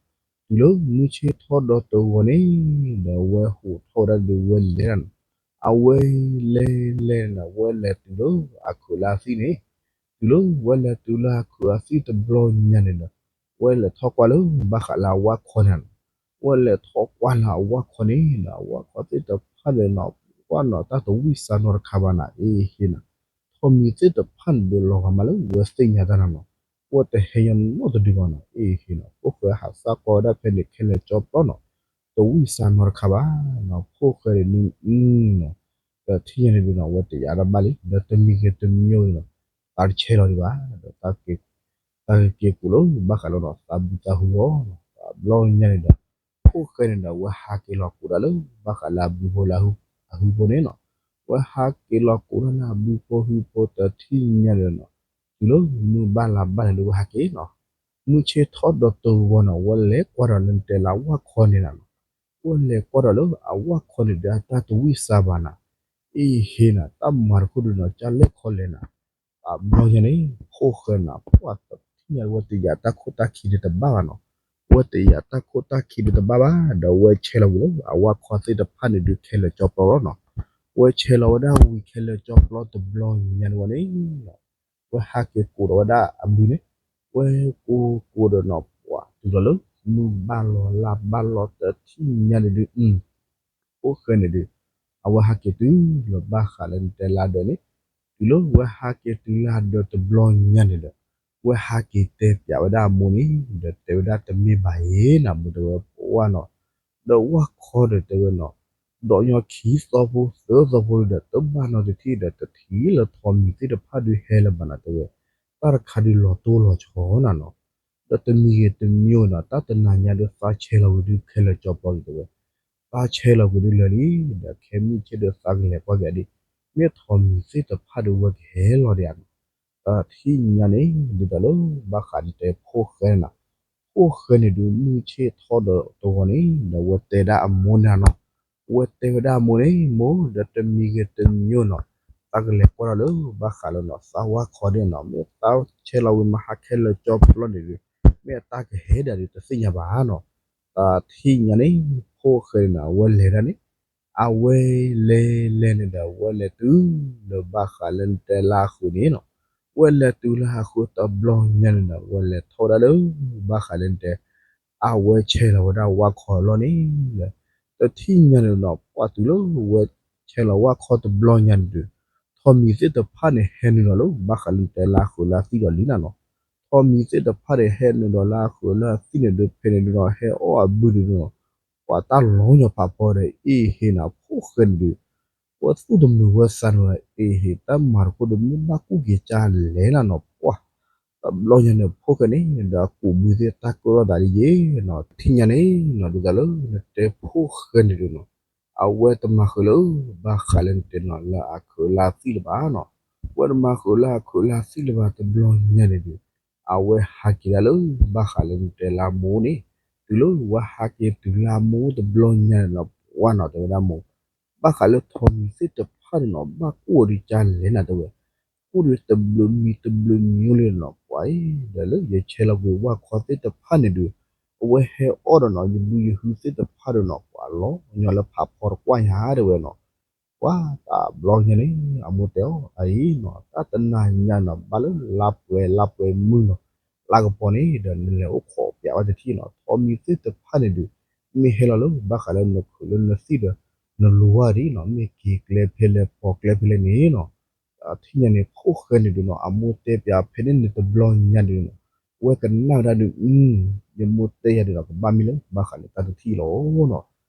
တုၤလၢမုၢ်ဆ့ၣ်ထီၣ်ဒီးတဂီၤန့ၣ် ဒီးဝဲဟူးထီၣ်ဝဲဒၣ်ဒုးဝဲလဲၤနၤနီၤ, အဝဲလဲၤလဲၤနၤ ဝဲလဲၤတုၤလၢအခုးလၢအသံၣ်န့ၣ်, တုၤလၢဝဲလဲၤတုၤလၢအခုးအသံၣ်တဘျီညါန့ၣ်ဒီး ဝဲလဲၤထီၣ်ကွၢ်လၢဘၣ်ဃးလၢအဝၣ်ခီန့ၣ်နီၤ, ဝဲလဲၤထီၣ်ကွၢ်လၢအဝၣ်ခီန့ၣ်ဒီး အဝၣ်ခီသ့ၣ်တဖၣ်န့ၣ်နီၤ ကွၢ်နီၤတၢ်တဝံၣ်စၢ်နီတခါဘၣ်နၤ အ့ၣ်ဟ့နၤ, ထိးမံၤသ့ၣ်တဖၣ်န့ၣ်ဒီးလီၤဂာ်မးလၢဝဲသ့ၣ်ညါတၢ်နၤနီၤ, ဝဲတဟဲညီနီတဒုဘၣ်နီၤ အ့ၣ်ဟ့နီၤ ဖိၣ်ဃဲဟးသၣ်ကွၢ်ဝဲဒၣ်ဖဲန့ၣ်ခဲလၢာ်ကၠီပျီနီၤ, တဝံၣ်စၢ်နီတခါဘၣ်နီၤ ဖိၣ်ဃဲန့ၣ်နီၤ, ဒီးထံၣ်ညါန့ၣ်ဒုးနီၤ ဝဲတယာ်တၢ်ဘၣ်လံ ဒီးတမံၤဂ့ၤတမံၤဂ့ၤနီၤ, သးတဆဲးလီၤဒံးဘၣ် ဒီး သးက့ၤကူးလၢဘၣ်ဃးလီၤနီၤ သးဘုသးဟုလီၤနီၤ, တဘျီညါန့ၣ်ဒီး ဖိၣ်ဃဲန့ၣ်ဒီး ဝဲဟးက့ၤလီၤကိးဒီးလၢ ဘၣ်ဃးလၢအဘုဖိလၢအဟုဖိန့ၣ်နီၤ, ဝဲဟးက့ၤလီၤကိးဒီးလၢအဘုဖိဟုဖိတထံၣ်ညါန့ၣ်နီၤ, တုၤလၢမုၢ်ဘၣ်လါဘၣ်န့ၣ်ဒီး ဝဲဟးက့ၤနီၤ, မုၢ်ဆ့ၣ်ထီၣ်ဒီးတဂီၤနီၤ ဝဲလဲၤကွၢ်ဒီးလၢနတဲလၢအဝၣ်ခီန့ၣ်နီၤ, ဝဲလဲၤကွၢ်ဒီးလၢအဝၣ်ခီန့ၣ်ဒီး အတၢ်တဝံၣ်စၢ်ဘၣ်နၤ, အ့ၣ်ဟ့နၤ တၢ်မၤတခိၣ်ဒုးနီၤ ကၢ်လဲၣ်ခီလဲၣ်နၤ, အဘျီညါန့ၣ် ဖိၣ်ဃဲနၤ ပှၢ်တထံၣ်ညါ ဝဲတယာ်တၢ်ခိၣ်တၢ်ခံဒုးတဘၣ်ဘၣ်နီၤ, ဝဲတယာ်တၢ်ခိၣ်တၢ်ခံဒုးတဘၣ်ဘၣ် ဒီးဝဲဆဲးလီၤဝံၤလၢ အဝၣ်ခီသ့ၣ်တဖၣ်န့ၣ်ဒုး ခဲလၢာ်ကၠီပျီလီၤနီၤ, ဝဲဆဲးလီၤဝဲဒၣ်ဝံၤခဲလၢာ်ကၠီပျီတဘျီညါန့ၣ်ဝဲန့ၣ် ဝဲဟးက့ၤကိးဒီးဝဲဒၣ်အဘုန့ၣ်, ဝဲကိးကိးဒီးနီၤ ပှၢ်တုၤလီၤလၢ မုၢ်ဘၣ်လီၤလါဘၣ်လီၤတထံၣ်ညါန့ၣ်ဒုး ဖိၣ်ဃဲန့ၣ်ဒုး အဝဲဟးက့ၤတုၤလၢဘၣ်ဃးလၢနတဲလၢဒၢးန့ၣ်, တုၤလၢဝဲဟးက့ၤတုၤလၢဒၢးတဘျီညါန့ၣ်ဒီး ဝဲဟးက့ၤတဲပၠးဝဲဒၣ်အမိၢ်န့ၣ် ဒီးတဲဝဲဒၣ်တမ့ၢ်ဘၣ်အံၤနၤ မိၢ်တဲဝဲပှၢ်နီၤ, ဒီးဝၣ်ခီဒီးတဲဝဲနီၤ, ဒီးညီခံသီဖိသၢသီဖိဒီး တဘၣ်နီတထံၣ်ဒီး တထံၣ်လၢထိးမံၤသ့ၣ်တဖၣ်ဒုးဟဲလၢၤဘၣ်နၤတဲဝဲ, တၢ်တခါဒုးလီၤတိၢ်လီၤဆီနၤနီၤ, ဒီးတမံၤဂ့ၤတမံၤဂ့ၤနီၤ တၢ်တနၤညါဒုးသးဆဲးလီၤဝံၤဒုးခဲလၢာ်ကၠီပျီလံတဲဝဲ, သးဆဲးလီၤဝံၤဒုးလၢာ်လံ, ဒီးခဲမုၢ်ဆ့ၣ်ဒုးသးကလဲၤကွၢ်က့ၤဒ်, မ့ၢ်ထိးမံၤသ့ၣ်တဖၣ်ဒုးဝဲကဟဲလီၤဒံးဧါနီၤ, တထံၣ်ညါန့ၣ် ဒ်သိးလၢဘၣ်ဃးလၢတဲဖိၣ်ဃဲနၤ, ဖိၣ်ဃဲန့ၣ်ဒုး မုၢ်ဆ့ၣ်ထီၣ်ဒီးတဂီၤန့ၣ် ဒီးဝဲတဲဒၣ်အမိၢ်နၤနီၤ, ဝဲတဲဝဲဒၣ်အမိၢ်န့ၣ် မိၢ် ဒီးတမံၤဂ့ၤတမံၤဂ့ၤနီၤ, သးကလဲၤကွၢ်ဒီးလၢဘၣ်ဃးလၢနီၤ သးဝၣ်ခီဒ်နီၤ မ့ၢ်သးဆဲးလီၤဝံၤမဟါခဲလၢာ်ကၠီပျီန့ၣ်ဒုး, မ့ၢ်အတၢ်ကဟဲဒၣ်ဒုးတသ့ၣ်ညါဘၣ်နီၤ, တထံၣ်ညါန့ၣ် ဖိၣ်ဃဲနၤ အဝဲလဲၤဒၣ်န့ၣ်, အဝဲလဲၤလဲၤန့ၣ်ဒီး ဝဲလဲၤတုၤလၢဘၣ်ဃးလၢနတဲလၢအဃုာ်န့ၣ်နီၤ, ဝဲလဲၤတုၤလၢအဃုာ်တဘျီညါန့ၣ်ဒီး ဝဲလဲၤထီၣ်ဝဲဒၣ်လၢ ဘၣ်ဃးလၢနတဲ အဝဲဆဲးလီၤဝဲဒၣ်ဝၣ်ခီအလီၢ်န့ၣ်, တထံၣ်ညါန့ၣ်နီၤ ပှၢ်တုၤလၢဝဲဆဲးလီၤဝၣ်ခီတဘျီညါန့ၣ်ဒုး, ထိးမံၤသ့ၣ်တဖၣ်န့ၣ် ဟဲနုာ်ဒီးလၢဘၣ်ဃးလၢနတဲလၢအဃုာ်လၢအသံၣ်ဒီးလံနၤနီၤ, ထိးမံၤသ့ၣ်တဖၣ်န့ၣ် ဟဲနုာ်ဒီးလၢအဃုာ်လၢအသံၣ်န့ၣ်ဒုးနီၤ ဟဲအီၣ်အဘုန့ၣ်ဒုးနီၤ, ပှၢ်တၢ်လီၤညီဖးဖီဒီး အ့ၣ်ဟ့နၤ ဖိၣ်ဃဲန့ၣ်ဒုး ဝဲသူၣ်တမုာ်ဝဲသးတမုာ် အ့ၣ်ဟ့ တၢ်မၤတခိၣ်ဒီး မ့ၢ်ဘၣ်ကူၣ်က့ၤကၢ်လဲၣ်နၤနီၤ ပှၢ်, တဘျီညါန့ၣ် ဖိၣ်ဃဲန့ၣ်ဒီး အကူးဘုသ့ၣ်တၢ်ကၢၣ်ထီၣ်သးဒ်ယဲနီၤ တထံၣ်ညါန့ၣ်နီၤ ဒ်သိးလၢနတဲဖိၣ်ဃဲန့ၣ်ဒုးနီၤ, အဝဲတမၤဃုာ်လၢ ဘၣ်ဃးလၢနတဲနီၤ လၢအခုးလၢအသံၣ်လၢၤဘၣ်နီၤ, ဝဲတမၤဃုာ်လၢအခုးလၢအသံၣ်လၢၤဘၣ်တဘျီညါန့ၣ်ဒုး, အဝဲဟးက့ၤဒၣ်လၢ ဘၣ်ဃးလၢနတဲလၢအမိၢ်န့ၣ်, တုၤလၢဝဲဟးက့ၤတုၤလၢအမိၢ်တဘျီညါန့ၣ်နီၤ ပှၢ်နီၤ တဲဝဲဒၣ်မိၢ် ဘၣ်ဃးလၢထိးမံၤသ့ၣ်တဖၣ်န့ၣ်နီၤ ဘၣ်ကူၣ်အီၤဒုးကၢ်လဲၣ်နၤတဲဝဲ, ကူၣ်ဒီးတဘျုးမံၤတဘျုးမံၤလံနီၤ ပှၢ်အံၤ ဒီးလၢယဆဲးလီၤကွံာ်ဝၣ်ခီသ့ၣ်တဖၣ်န့ၣ်ဒုး, အဝဲဟဲအီၣ်ဒီးနီၤ ယဘုယဟုသ့ၣ်တဖၣ်ဒီးနီၤ ပှၢ်လီၤညီလၢဖးဖီတကွၢ်ညါတဲဝဲနီၤ, ပှၢ်တဘျီညါန့ၣ် အမိၢ်တဲအီၤ အအံၤနီၤ တၢ်တနၤညါနီၤ ဘၣ်လၢလါပှဲၤလါပှဲၤမုၢ်နီၤ လါကပီၤန့ၣ်ဒီး နလဲၤအိၣ်ခိးပၠးဝဲတထံၣ်နီၤ ထိးမံၤသ့ၣ်တဖၣ်န့ၣ်ဒုး, မ့ၢ်ဟဲလီၤလၢ ဘၣ်ဃးလၢနခုးလၢနသံၣ်ဒီး နလိၤဝဲဒ်နီၤ မ့ၢ်က့ၤကျဲဖဲလဲၣ်ပိာ်ကျဲဖဲလဲၣ်န့ၣ်နီၤ, တထံၣ်ညါန့ၣ် ဖိၣ်ဃဲန့ၣ်ဒုးနီၤ အမိၢ်တဲပၠးဖဲန့ၣ်န့ၣ်တဘျီညါဒုးနီၤ, ဝဲကနၣ်ဝဲဒၣ်ဒုး ယမိၢ်တဲယၤဒုးနီၤ ကဘၣ်မ့ၢ်လၢ ဘၣ်ဃးလၢတၢ်တထံၣ်လီၤနီၤ,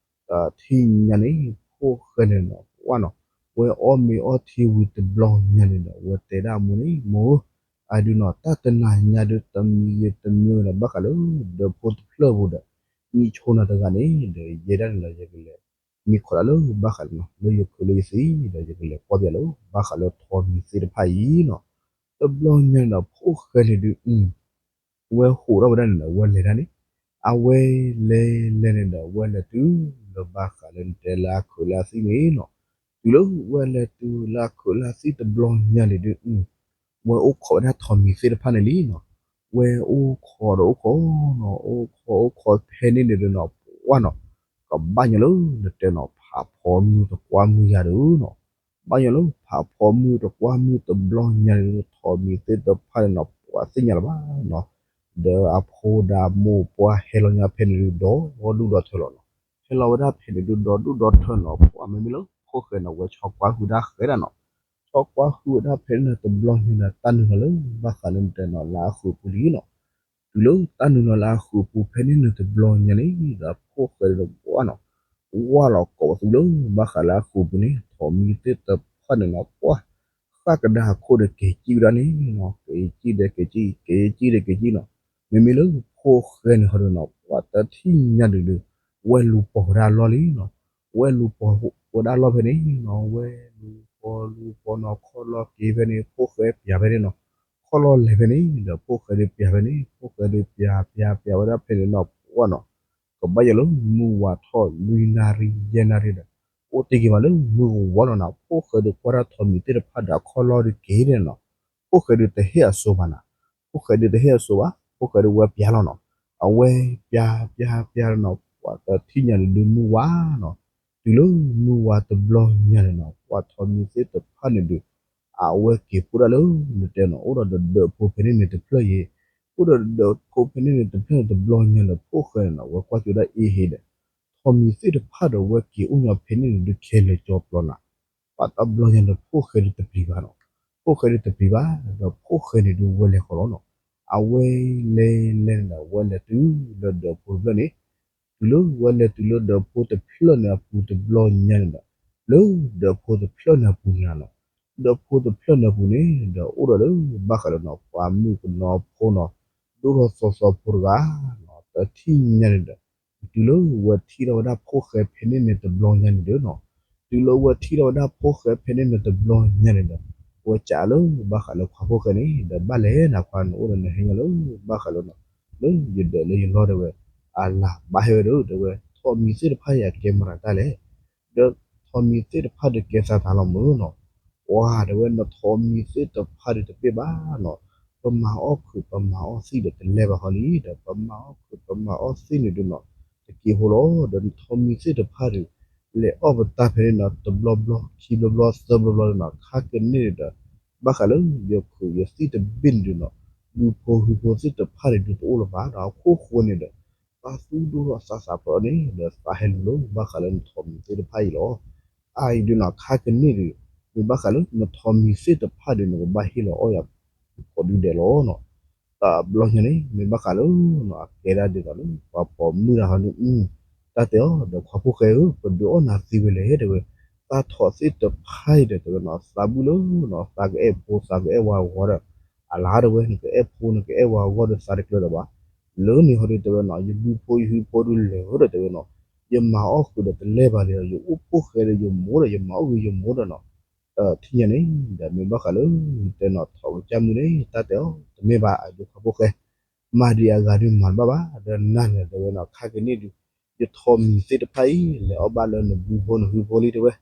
တထံၣ်ညါန့ၣ် ဖိၣ်ဃဲန့ၣ်နီၤ ပှၢ်နီၤ, ဝဲအီၣ်မ့ၤအီထံဝံၤတဘျီညါန့ၣ်ဒီး ဝဲတဲဒၣ်အမိၢ်န့ၣ် မိၢ်ဧၢ, အဒုးနီၤ တၢ်တနၤညါဒုး တမံၤဂ့ၤတမံၤဂ့ၤဒီး ဘၣ်ဃးလၢ ဒီးဖိတဖျၢၣ်ပူၤဒီး မံဆိနၤတဂၤန့ၣ်ဒီး ယဲဒၣ်န့ၣ်ဒီး ယကလဲၤ မံခိးဒၣ်လၢ ဘၣ်ဃးလၢနီၤ လၢယခုးလၢယသံၣ်ဒီး ယကလဲၤကွၢ်ပၠးလၢ ဘၣ်ဃးလၢထိးမံၤသ့ၣ်တဖၣ်အံၤနီၤ, တဘျီညါန့ၣ်ဒီး ဖိၣ်ဃဲန့ၣ်ဒုး ဝဲဟိးထီၣ်ဝဲဒၣ်န့ၣ်ဒီး ဝဲလဲၤဒၣ်န့ၣ်, အဝဲလဲၤလဲၤန့ၣ်ဒီး ဝဲလဲၤတုၤလၢဘၣ်ဃးလၢနတဲလၢအခုးလၢအသံၣ်န့ၣ်နီၤ, တုၤလၢဝဲလဲၤတုၤလၢအခုးလၢအသံၣ်တဘျီညါန့ၣ်ဒုး ဝဲအိၣ်ခိးဝဲဒၣ်ထိးမံၤသ့ၣ်တဖၣ်န့ၣ်လံနီၤ, ဝဲအိၣ်ခိးဒီးအိၣ်ခိးနီၤ အိၣ်ခိးအိၣ်ခိးဖဲန့ၣ်န့ၣ်ဒုးနီၤ ပှၢ်နီၤ, ကဘၣ်ညီလၢနတဲနီၤ ဖးဖီမုၢ်တကွၢ်မုၢ်ယၤဒုးနီၤ, ဘၣ်ညီလၢဖးဖီမုၢ်တကွၢ်မုၢ်တဘျီညါန့ၣ်ဒုး ထိးမံၤသ့ၣ်တဖၣ်န့ၣ်နီၤ ပှၢ်သ့ၣ်ညါလၢၤဘၣ်နီၤ, ဒီးအဖိဒီးအမိၢ်ပှၢ်ဟဲလီၤညါဖဲန့ၣ်ဒုး ဒီဒူၣ်ဒီထၢလီၤနီၤ, ဟဲလီၤဝဲဒၣ်ဖဲန့ၣ်ဒုး ဒီဒူၣ်ဒီထၢနီၤ ပှၢ်မ့မ့ၢ်လၢဖိၣ်ဃဲနီၤ ဝဲဆီကွၢ်ဟုၣ်ဒၣ်ဃဲဒၣ်နီၤ, ဆီကွၢ်ဟုၣ်ဝဲဒၣ်ဖဲန့ၣ်တဘျီညါဒီး တၢ်နုာ်လီၤလၢ ဘၣ်ဃးလၢနတဲနီၤ လၢအဃုာ်ပူၤလံနီၤ, တုၤလၢတၢ်နုာ်လီၤလၢအဃုာ်ပူၤဖဲန့ၣ်န့ၣ်တဘျီညါန့ၣ်ဒီး ဖိၣ်ဃဲဒီးပှၢ်နီၤ, ဝၢ်လီၤကိးပသူလၢ ဘၣ်ဃးလၢအဃုာ်ပူၤန့ၣ် ထိးမံၤသ့ၣ်တဖၣ်န့ၣ်နီၤ ပှၢ်ဃၣ်ကဒါအခိၣ်ဒီးက့ၤကံၣ်ဝဲဒၣ်န့ၣ်နီၤ က့ၤကံၣ်ဒီးက့ၤကံၣ် က့ၤကံၣ်ဒီးက့ၤကံၣ်နီၤ, မ့မ့ၢ်လၢဖိၣ်ဃဲန့ၣ်ဟီဒီးနီၤ ပှၢ်တထံၣ်ညါဒုးဒုး ဝဲလူၤပိာ်ဝဲဒၣ်အလီၢ်လံနီၤ. ဝဲလူၤပိာ်ဝဲဒၣ်အလီၢ်ဖဲန့ၣ်နီၤ, ဝဲလူၤပိာ်လူၤပိာ်နီၤ, ခီၣ်လီၢ်က့ၤဖဲန့ၣ် ဖိၣ်ဃဲပၠးဖဲန့ၣ်နီၤ. ခီၣ်လီၢ်လဲၤဖဲန့ၣ်ဒီး ဖိၣ်ဃဲဒုးပၠးဖဲန့ၣ်, ဖိၣ်ဃဲဒုးပၠးပၠးပၠးဝဲဒၣ်ဖဲန့ၣ်နီၤ, ပှၢ်နီၤ, ကဘၣ်ယၤလၢမုၢ်ဝါထီၣ်လွံၢ်နၣ်ရံၣ်ယဲၢ်နၣ်ရံၣ်ဒီး အိၣ်တ့ၢ်က့ၤမးလၢမုၢ်ကဝီၤလီၤနီၤ. ဖိၣ်ဃဲဒုးကွၢ်တၢ်ထိးမံၤသ့ၣ်တဖၣ်ဒီး အခီၣ်လီၢ်ဒုးက့ၤန့ၣ်နီၤ. ဖိၣ်ဃဲဒုးတဟ့ၣ်အစိၤဘၣ်နီၤ. ဖိၣ်ဃဲဒုးတဟ့ၣ်အစိၤဘၣ်, ဖိၣ်ဃဲဒုးဝဲပၠးလီၤနီၤ. အဝဲပၠးပၠးပၠးနီၤ, ပှၤတထံၣ်ညါန့ၣ်ဒုးမုၢ်ဝါနီၤ. တုၤလၢမုၢ်ဝါတဘျီညါန့ၣ်နီၤ, ပှၤထိးမံၤသ့ၣ်တဖၣ်န့ၣ်ဒုး အဝဲက့ၤဖိဒၣ်လၢ နတဲနီၤ, အိၣ်ဒီးဒီးဒၢးဖိဖဲန့ၣ်န့ၣ်တဖျၢၣ်အံၤ, အိၣ်ဒီးဒီးဒၢးဖိဖဲန့ၣ်န့ၣ်တဖျၢၣ်န့ၣ်တဘျီညါန့ၣ် ဖိၣ်ဃဲန့ၣ်နီၤ, ဝဲကွၢ်ကၠိဒၣ်အ့ဟ့ဒီး ထိးမံၤသ့ၣ်တဖၣ်ဒီးဝဲက့ၤအိၣ်ညီဖဲန့ၣ်န့ၣ်ဒုးခဲလၢာ်ကၠီပျီနီၤ. ပှၤတဘျီညါန့ၣ် ဖိၣ်ဃဲဒုးတပျံၤဘၣ်နီၤ. ဖိၣ်ဃဲဒုးတပျံၤဘၣ်, ဒီးဖိၣ်ဃဲန့ၣ်ဒုးဝဲလဲၤဃီလီၤနီၤ. အဝဲလဲၤလဲၤန့ၣ်ဒီး ဝဲလဲၤတုၤလၢဒၢးဖိတဖျၢၣ်န့ၣ်, တုၤလၢဝဲလဲၤတုၤလၢဒၢးဖိတဖျၢၣ်န့ၣ်အပူၤတဘျီညါန့ၣ်ဒီး, လၢဒၢးဖိတဖျၢၣ်န့ၣ်အပူၤန့ၣ်နီၤ, ဒၢးဖိတဖျၢၣ်န့ၣ်အပူၤန့ၣ်ဒီး အိၣ်ဒီးလၢဘၣ်ဃးလၢနီၤ ပှၤမုၣ်ကနီၤဖိနီၤ, ဒိၣ်ထီၣ်သီသီဖိတဂၤနီၤ, တထံၣ်ညါန့ၣ်ဒီး တုၤလၢဝဲထံၣ်ထီၣ်ဝဲဒၣ်ဖိၣ်ဃဲဖဲန့ၣ်န့ၣ်တဘျီညါန့ၣ်ဒီးနီၤ, တုၤလၢဝဲထံၣ်ထီၣ်ဝဲဒၣ်ဖိၣ်ဃဲဖဲန့ၣ်န့ၣ်တဘျီညါန့ၣ်ဒီး, ဝဲစံးလၢဘၣ်ဃးလၢခွါဖိၣ်ဃဲန့ၣ်ဒီး ဘၣ်လဲၣ်နၤခွါ နအိၣ်ဒီးနဟဲညီလၢဘၣ်ဃးလၢနီၤ, လၢယဒၢးလၢယလီၢ်တဲဝဲ, အလၤဘၣ်ဟဲဝဲဒီး တဲဝဲ ထိးမံၤသ့ၣ်တဖၣ်အံၤအကဲမတၤတၢ်လဲၣ်, ဒီးထိးမံၤသ့ၣ်တဖၣ်ဒုးကဲသးတၢ်လီၤမုၢ်နီၤ. ပှၤတဲဝဲ နထိးမံၤသ့ၣ်တဖၣ်ဒုးတပ့ၢ်ဘၣ်နီၤ, ပမၤအီၣ်ခုးပမၤအီၣ်သံၣ်ဒီးတလဲၤဘၣ်ဃီလံ, ဒီးပမၤအီၣ်ခုးပမၤအီၣ်သံၣ်န့ၣ်ဒုးနီၤ, တက့ၤဖိလီၤ. ဒီးနထိးမံၤသ့ၣ်တဖၣ်ဒုး လဲၤအီၣ်ပတၢ်ဖဲန့ၣ်နီၤ တဘျီဘျီ ခံဘျီဘျီ သၢဘျီဘျီန့ၣ်နီၤ, ခါကန့ၢ်န့ၣ်ဒီး ဘၣ်ဃးလၢယခုးယသံၣ်တဘ့ၣ်န့ၣ်ဒုးနီၤ, ဘုဖိဟုဖိသ့ၣ်တဖၣ်န့ၣ်ဒုးတအိၣ်လၢၤဘၣ်နီၤ. အခိၣ်ဃိန့ၣ်ဒီး ပၢ်သူၣ်ဒိၣ်ထီၣ်သးသးဖျိးန့ၣ်ဒီး သးဟဲလူၤလၢဘၣ်ဃးလၢနထိးမံၤသ့ၣ်တဖၣ်အံၤလီၤ. အအံၤဒုးနီၤ ခါကန့ၢ်ဒုး မ့ၢ်ဘၣ်ဃးလၢနထိးမံၤသ့ၣ်တဖၣ်ဒုး နကဘၣ်ဟ့ၣ်လီၤအီၣ်ယၤ ကိးဒုဒဲးလီၤနီၤ. တဘျီညါန့ၣ် မ့ၢ်ဘၣ်ဃးလၢနီၤ အကဲဒၣ်ဒ်သိးလၢ ပှၤပိာ်မုၣ်တဂၤဟီဒုး တၢ်တဲအီၤဒီး ခွါဖိၣ်ဃဲဧၢ, ပဒုးအီၣ်နၤသ့ဝဲလဲၣ် တဲဝဲ, တၢ်ထိးသ့ၣ်တဖၣ်အံၤဒီး တဲဝဲနီၤ သးဘုၣ်လၢနီၤ သးကအဲၣ်ဖိ သးကအဲၣ်ဝၤအဂီၢ်ဒီး အလါတဲဝဲ နကအဲၣ်ဖိ နကအဲၣ်ဝၤအဂီၢ်ဒီး သးတကျၢၤဒီးဘၣ်. လၢန့ၣ်ဟီဒုး တဲဝဲနီၤ ယဘုဖိယဟုဖိဒုးလဲၤဝဲဒီး တဲဝဲနီၤ ယမၤအီၣ်ဃုာ်ဒီးတလဲၤဘၣ်လံဒီး ယအိၣ်ဖိၣ်ဃဲဒီးယမိၢ်ဒီး ယမၤအီၣ်ဂ့ၤယမိၢ်ဒီးနီၤ. ထံၣ်ညါန့ၣ်ဒီး မ့ၢ်ဘၣ်ဃးလၢ တဲနီၤ ထိးကစၢ်မုၣ်န့ၣ် တၢ်တဲအီၤ တမ့ၢ်ဘၣ် အဒုးခွါဖိၣ်ဃဲ မၤဒံးအဂၤဒုးမၤတဘၣ်ဘၣ် ဒီးနၤန့ၣ် တဲဝဲနီၤ ခါကန့ၢ်ဒုး ယထိးမံၤသ့ၣ်တဖၣ်အံၤ လဲၤအီၣ်ဘၣ်လၢနဘုဖိနဟုဖိလံ တဲဝဲ,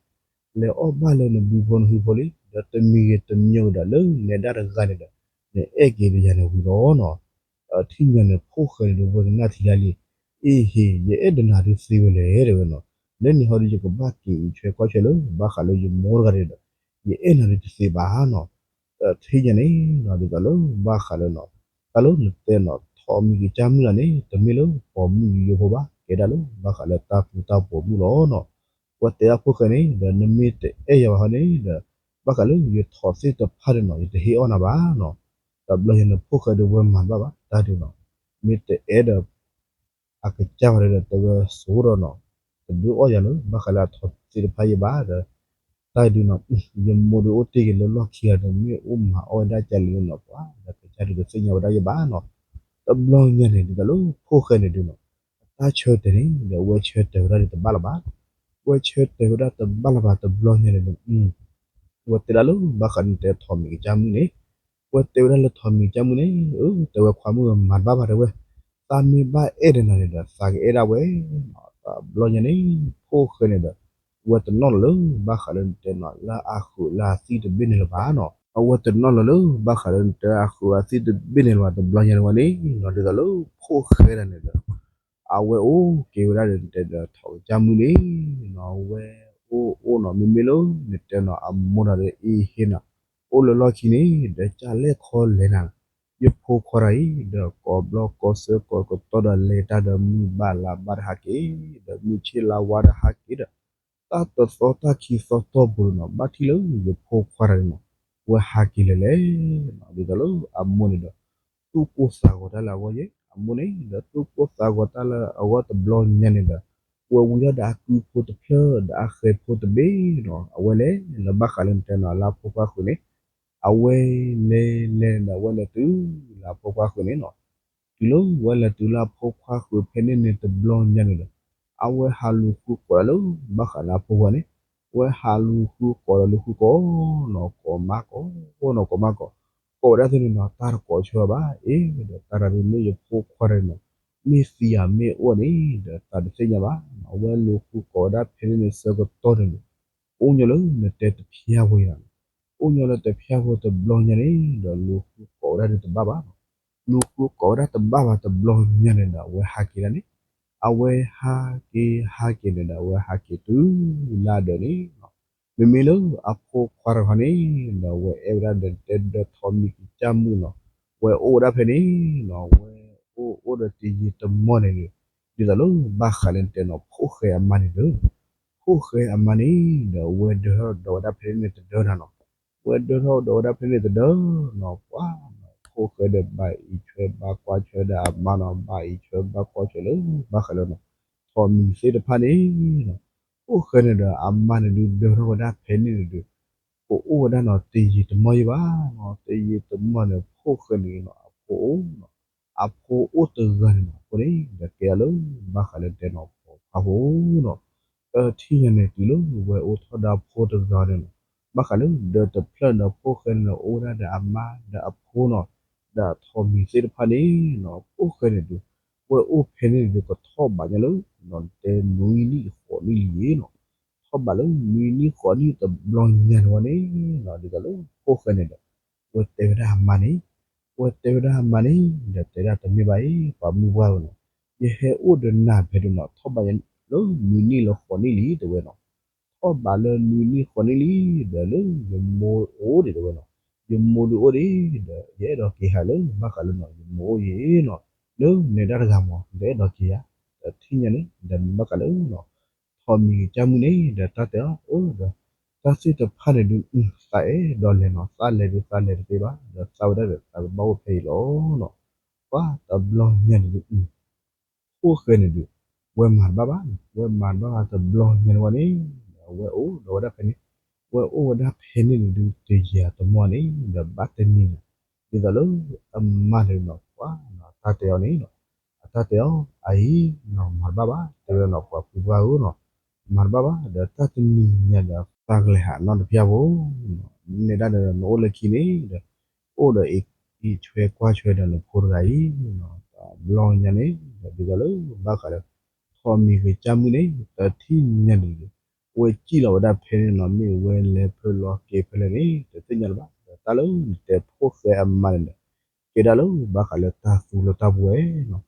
လဲၤအီၣ်ဘၣ်လၢနဘုဖိနဟုဖိလံ ဒီးတမံၤဂ့ၤတမံၤဂ့ၤဒီး လၢနအဲၣ်ဒၣ်တဂၤန့ၣ်ဒီး နအဲၣ်က့ၤဒီးယၤန့ၣ်ဝံၤလီၤနီၤ. ထံၣ်ညါန့ၣ် ဖိၣ်ဃဲန့ၣ်ဒုး ဝဲကနၣ်ထံလၢလံ, အ့ဟ့ၣ် ယအဲၣ်ဒိးနၤဒုးသ့ဝဲလဲၣ် တဲဝဲနီၤ. လၢန့ၣ်ဟီဒုး ယကဘၣ်က့ၤအံးထွဲကွၢ်ထွဲလၢ ဘၣ်ဃးလၢယမိၢ်တဂၤန့ၣ်ဒီး ယအဲၣ်နၤဒုးတသ့ဘၣ်နီၤ. ထံၣ်ညါန့ၣ်နီၤ ဒ်သိးလၢ ဘၣ်ဃးလၢနီၤ တၢ်လၢနတဲနီၤ ထိးမံၤကစၢ်မုၣ်တဂၤန့ၣ် တမ့ၢ်လၢပိာ်မုၣ်ယိယိဖိဘၣ် ကဲဒၣ်လၢ ဘၣ်ဃးလၢတၢ်သူတၢ်ပိာ်မုၣ်လီၤနီၤ. ဝဲတဲဒၣ်ဖိၣ်ဃဲန့ၣ်ဒီး နမ့ၢ်တအဲၣ်ယၤဘၣ်ဟီန့ၣ်ဒီး ဘၣ်ဃးလၢယထိးသ့ၣ်တဖၣ်န့ၣ်နီၤ ယတဟ့ၣ်အီၣ်နၤဘၣ်နီၤ. တဘျီညါန့ၣ် ဖိၣ်ဃဲဒုး ဝဲမၤတဘၣ်ဘၣ် တၢ်ဒုးနီၤ မ့ၢ်တအဲၣ်ဒီး အကစၢ်ဝဲဒီး တဲဝဲစိဒီးနီၤ တဒုးအီၣ်ယၤလၢ ဘၣ်ဃးလၢအထိးသ့ၣ်တဖၣ်ယဲဘၣ်ဒီး တၢ်ဒုးနီၤ ယမိၢ်ဒုးအိၣ်တ့ၢ်က့ၤလၢလီၢ်ခံဂၤဒီး မ့ၢ်အိၣ်မၤအီၣ်ဝဲဒၣ်ကၢ်လံနီၤ ပှၤဒီးကစၢ်ဒုးတသ့ၣ်ညါဝဲဒၣ်ယဲဘၣ်နီၤ. တဘျီညါန့ၣ် ဒ်သိးလၢဖိၣ်ဃဲန့ၣ်ဒုးနီၤ အတၢ်ဆၢတဲာ်န့ၣ်ဒီး အဝဲဆၢတဲာ်ဝဲဒၣ်ဒုးတဘၣ်လၢၤဘၣ်. ဝဲဆၢတဲာ်ဝဲဒၣ်တဘၣ်လၢၤဘၣ် တဘျီညါန့ၣ်ဒီး ဝဲတဲဒၣ်လၢ ဘၣ်ဃးလၢနတဲထိးမံၤကစၢ်မုၣ်န့ၣ် ဝဲတဲဝဲဒၣ်လၢထိးမံၤကစၢ်မုၣ်န့ၣ် အၢ တဲဝဲခွါမုၣ်ဝဲမၤတဘၣ်ဘၣ်တဲဝဲ, သးမ့ၢ်ဘၣ်အဲၣ်ဒီးနၤန့ၣ်ဒီး သးကအဲၣ်ဒၣ်ဝဲနီၤ. တဘျီညါန့ၣ် ဖိၣ်ဃဲန့ၣ်ဒီး ဝဲတနီၣ်လီၤလၢ ဘၣ်ဃးလၢနတဲနီၤ လၢအဃုာ်လၢအသံၣ်တဘ့ၣ်န့ၣ်လၢၤဘၣ်နီၤ. အဝဲတနီၣ်လီၤလၢဘၣ်ဃးလၢနတဲအဃုာ်အသံၣ်တဘ့ၣ်န့ၣ်လၢၤဘၣ် တဘျီညါန့ၣ်ဝဲန့ၣ်နီၤ ဒ်သိးလၢဖိၣ်ဃဲဒၣ်န့ၣ်ဒီး အဝဲအိၣ်က့ၤဝဲဒၣ်ဒီးနတဲဒီးထိးကစၢ်မုၣ်န့ၣ်နီၤ အဝဲအိၣ်အိၣ်နီၤ မ့မ့ၢ်လၢနတဲနီၤ အမိၢ်တဂၤဒီးအ့ဟ့ၣ်နီၤ အိၣ်လၢလီၢ်ခံန့ၣ် ဒီးကၢ်လဲၣ်ခီလဲၣ်နၤ ယဖိခွါတဂၤအံၤ ဒီးကိးဘျီကိးစၢကိးကတီၢ်ဒီးလဲၤတၢ်ဒီးမုၢ်ဘၣ်လါဘၣ်တဟးက့ၤ ဒီးမုၢ်ဆ့ၣ်လါဝါတဟးက့ၤဒီး တၢ်တသီတၢ်ခံသီတီၢ်ပူၤနီၤ ဘၣ်ထံၣ်လၢယဖိခွါတဂၤန့ၣ်နီၤ ဝဲဟးက့ၤလဲၤလဲၣ်နီၤ ဒ်သိးလၢအမိၢ်န့ၣ်ဒီး သူၣ်ကိၢ်သးဂီၤတၢ်လၢအဂီၢ်ယဲ အမိၢ်န့ၣ်ဒီး သူၣ်ကိၢ်သးဂီၤတၢ်လၢအဂီၢ်တဘျီညါန့ၣ်ဒီး ဝဲဝံၤထီၣ်ဒီးအကုဖိတဖျၢၣ်ဒီးအဃဲၤဖိတဘ့ၣ်နီၤ အဝဲလဲၤလၢဘၣ်ဃးလၢနတဲနီၤ လၢအဖိခွါဃုာ်န့ၣ် အဝဲလဲၤလဲၤလဲၤဒီး အဝဲလဲၤတုၤလၢအဖိခွါဃုာ်န့ၣ်နီၤ တုၤလၢဝဲလဲၤတုၤလၢအဖိခွါဃုာ်ဖဲန့ၣ်န့ၣ်တဘျီညါန့ၣ်ဒီး အဝဲဟးလူၤဃုကိးဒၣ်လၢ ဘၣ်ဃးလၢအဖိခွါန့ၣ်, ဝဲဟးလူၤဃုကိးဒီးလူၤဃုကိးနီၤ ကိးမးကိးနီၤ ကိးမးကိး, ကိးဝဲဒၣ်သ့ၣ်န့ၣ်နီၤ တၢ်တကိးဆၢဘၣ်, အ့ဒီးတၢ်တဂၤန့ၣ် မ့ၢ်ယဖိခွါတဂၤန့ၣ်နီၤ, မ့ၢ်သံဧါမ့ၢ်အိၣ်န့ၣ် ဒီးတၢ်တသ့ၣ်ညါဘၣ်, အဝဲလူၤဃုကိးဝဲဒၣ်ဖဲန့ၣ်န့ၣ်ဆၢကတီၢ်န့ၣ်န့ၣ်, အိၣ်ညီလၢနတဲတဖျၢၣ်ဖိအံၤနီၤ, အိၣ်ညီလၢတဖျၢၣ်ဖိတဘျီညါန့ၣ် ဒီးလူၤဃုကိးဝဲဒၣ်ဒီးတဘၣ်ဘၣ်နီၤ, လူၤဃုကိးဝဲဒၣ်တဘၣ်ဘၣ်တဘျီညါန့ၣ်ဒီး အဝဲဟးက့ၤဒၣ်န့ၣ်, အဝဲဟးက့ၤဟးက့ၤန့ၣ်ဒီး အဝဲဟးက့ၤတုၤလၢဒၢးန့ၣ်နီၤ, မ့မ့ၢ်လၢအဖိခွါတဂၤန့ၣ်ဒီး အဝဲအဲၣ်ဝဲဒၣ်ဒီးတဲဒီးထိးမံၤကစၢ်မုၣ်နီၤ, ဝဲအိၣ်ဝဲဒၣ်ဖဲန့ၣ်နီၤ, ဝဲအိၣ်အိၣ်ဒီးတယံာ်တမီၢ်န့ၣ်ဒီး, ဒ်သိးလၢဘၣ်ဃးလၢနတဲနီၤ ဖိၣ်ဃဲအမါန့ၣ်ဒီး ဖိၣ်ဃဲအမါန့ၣ်ဒီး အဝဲဒၢထီၣ်ဒီးဝဲဒၣ်ဖဲန့ၣ်န့ၣ်တဒၢတၢ်နီၤ, ဝဲဒၢထီၣ်ဒီးဝဲဒၣ်ဖဲန့ၣ်တဒၢနီၤ, ပှၤနီၤ ဖိၣ်ဃဲဒီးဘၣ်အံးထွဲဘၣ်ကွၢ်ထွဲဒီးအမါနီၤ, ဘၣ်အံးထွဲဘၣ်ကွၢ်ထွဲလၢဘၣ်ဃးလၢနီၤ, ထိးမံၤသ့ၣ်တဖၣ်န့ၣ်နီၤ, ဖိၣ်ဃဲန့ၣ်ဒီးအမါန့ၣ်ဒုးဒၢထီၣ်ဝဲဒၣ်ဖဲန့ၣ်န့ၣ်ဒီး, ကအိၣ်ဝဲဒၣ်နီၤ တယံာ်တမီၢ်ယံၤဘၣ်နီၤ, တယံာ်တမီၢ်န့ၣ် ဖိၣ်ဃဲန့ၣ်နီၤ အဖိအိၣ်နီၤ, အဖိအိၣ်တဂၤန့ၣ်နီၤ, အဖိန့ၣ်ဒီးကဲဒၣ်လၢ ဘၣ်ဃးလၢတဲနီၤ ပိာ်ခွါဖိနီၤ, တထံၣ်ညါန့ၣ်တုၤလၢဝဲအိၣ်ထီၣ်ဒီးအဖိတဂၤန့ၣ်နီၤ, ဘၣ်ဃးလၢဒၢးတဖျၢၣ်န့ၣ်ဒီး ဖိၣ်ဃဲန့ၣ်ဒီးအိၣ်ဝဲဒၣ်ဒီးအမါဒီးအဖိနီၤ, ဒီးထိးမံၤသ့ၣ်တဖၣ်န့ၣ်နီၤ, ဖိၣ်ဃဲန့ၣ်ဒီး ဝဲအိၣ်ဖဲန့ၣ်ဒီး ကထီၣ်ဘးညါလၢ နီၤ တဲနွံနံၣ်ဃိးနံၣ်လံနီၤ, ထီၣ်ဘးလၢနွံနံၣ်ဃိးနံၣ်တဘျီညါန့ၣ်ဝဲန့ၣ်နီၤ, ဒ်သိးလၢဖိၣ်ဃဲန့ၣ်ဒီး ဝဲတဲဝဲဒၣ်အမါန့ၣ်, ဝဲတဲဝဲဒၣ်အမါန့ၣ်ဒီး တဲဒၣ်တမ့ၢ်ဘၣ်အံၤ ပှၤမုၢ်ပှၢ်ဧၢနီၤ, ယဟဲအိၣ်ဒီးနၤဖဲဒၣ်နီၤ ထီၣ်ဘးလၢနွံနံၣ်လၢဃိးနံၣ်လံတဲဝဲနီၤ, ထီၣ်ဘးလၢနွံနံၣ်ဃိးနံၣ်လံ, ဒီးလၢယမိၢ်အိၣ်ဒံးတဲဝဲနီၤ, ယမိၢ်ဒုးအိၣ်ဒံး, ဒီးယအဲၣ်ဒိးက့ၤဟးလၢဘၣ်ဃးလၢနီၤ ယမိၢ်အိၣ်ယံၤနီၤ, လၢနဲဒၣ်တဂၤမး ဒီးအဲၣ်ဒိးက့ၤယၤ, ဒီးထံၣ်ညါန့ၣ် ဒီးမ့ၢ်ဘၣ်ဃးလၢနီၤ ထိးမံၤကစၢ်မုၣ်န့ၣ် ဒီးတၢ်တဲအီၤ အၢ ဒီး တၢ်သ့ၣ်တဖၣ်န့ၣ်ဒုး သးအဲၣ်ဒိးလဲၤနီၤ, သးလဲၤဒုးသးလဲၤတသ့ဘၣ်, ဒီးသးဝဲဒၣ်ဒီး သးကဘၣ်အိၣ်ဖဲအံၤလီၤနီၤ, ပှၤတဘျီညါန့ၣ်ဒုး ဖိၣ်ဃဲန့ၣ်ဒုး ဝဲမၤတဘၣ်ဘၣ်, ဝဲမၤတဘၣ်ဘၣ်တဘျီညါန့ၣ်ဝဲန့ၣ်, ဝဲအိၣ်ဒီးဝဲဒၣ်ဖဲန့ၣ်, ဝဲအိၣ်ဝဲဒၣ်ဖဲန့ၣ်န့ၣ်ဒုး တယံာ်တမီၢ်န့ၣ် ဒီးဘၣ်တနံၤန့ၣ်, ဒ်သိးလၢ အမါန့ၣ်နီၤ ပှၤနီၤ တၢ်တဲအီၤန့ၣ်နီၤ, အတၢ်တဲအီၤ အအံၤနီၤ မၤတဘၣ်ဘၣ် တဲဝဲနီၤ ပှၤဖုပှၢ်ဧၢနီၤ, မၤတဘၣ်ဘၣ် ဒီးတၢ်တနံၤညါဒီး သးကလဲၤဟးနီတဖျၢၣ်ဖိ, နဲဒၣ်ဒီးနအိၣ်လၢခံန့ၣ်ဒီး အိၣ်ဒီးအံးထွဲကွၢ်ထွဲဒီးနဖိတဂၤအံၤနီၤ, တဘျီညါန့ၣ် ဒီးဒ်သိးလၢဘၣ်ဃးဒီး ထိးမံၤကစၢ်မုၣ်န့ၣ် တထံၣ်ညါန့ၣ်ဒီး ဝဲစံၣ်လီၤဝဲဒၣ်ဖဲန့ၣ်နီၤ, မ့ၢ်ဝဲလဲၤဖဲလဲၣ်က့ၤဖဲလဲၣ်န့ၣ် တသ့ၣ်ညါလၢၤဘၣ်, ဒီးတၢ်လၢနတဲဖိၣ်ဃဲအမါန့ၣ်ဒီး ကဲဒၣ်လၢဘၣ်ဃးလၢတၢ်သူလၢတၢ်ပှဲၤနီၤ,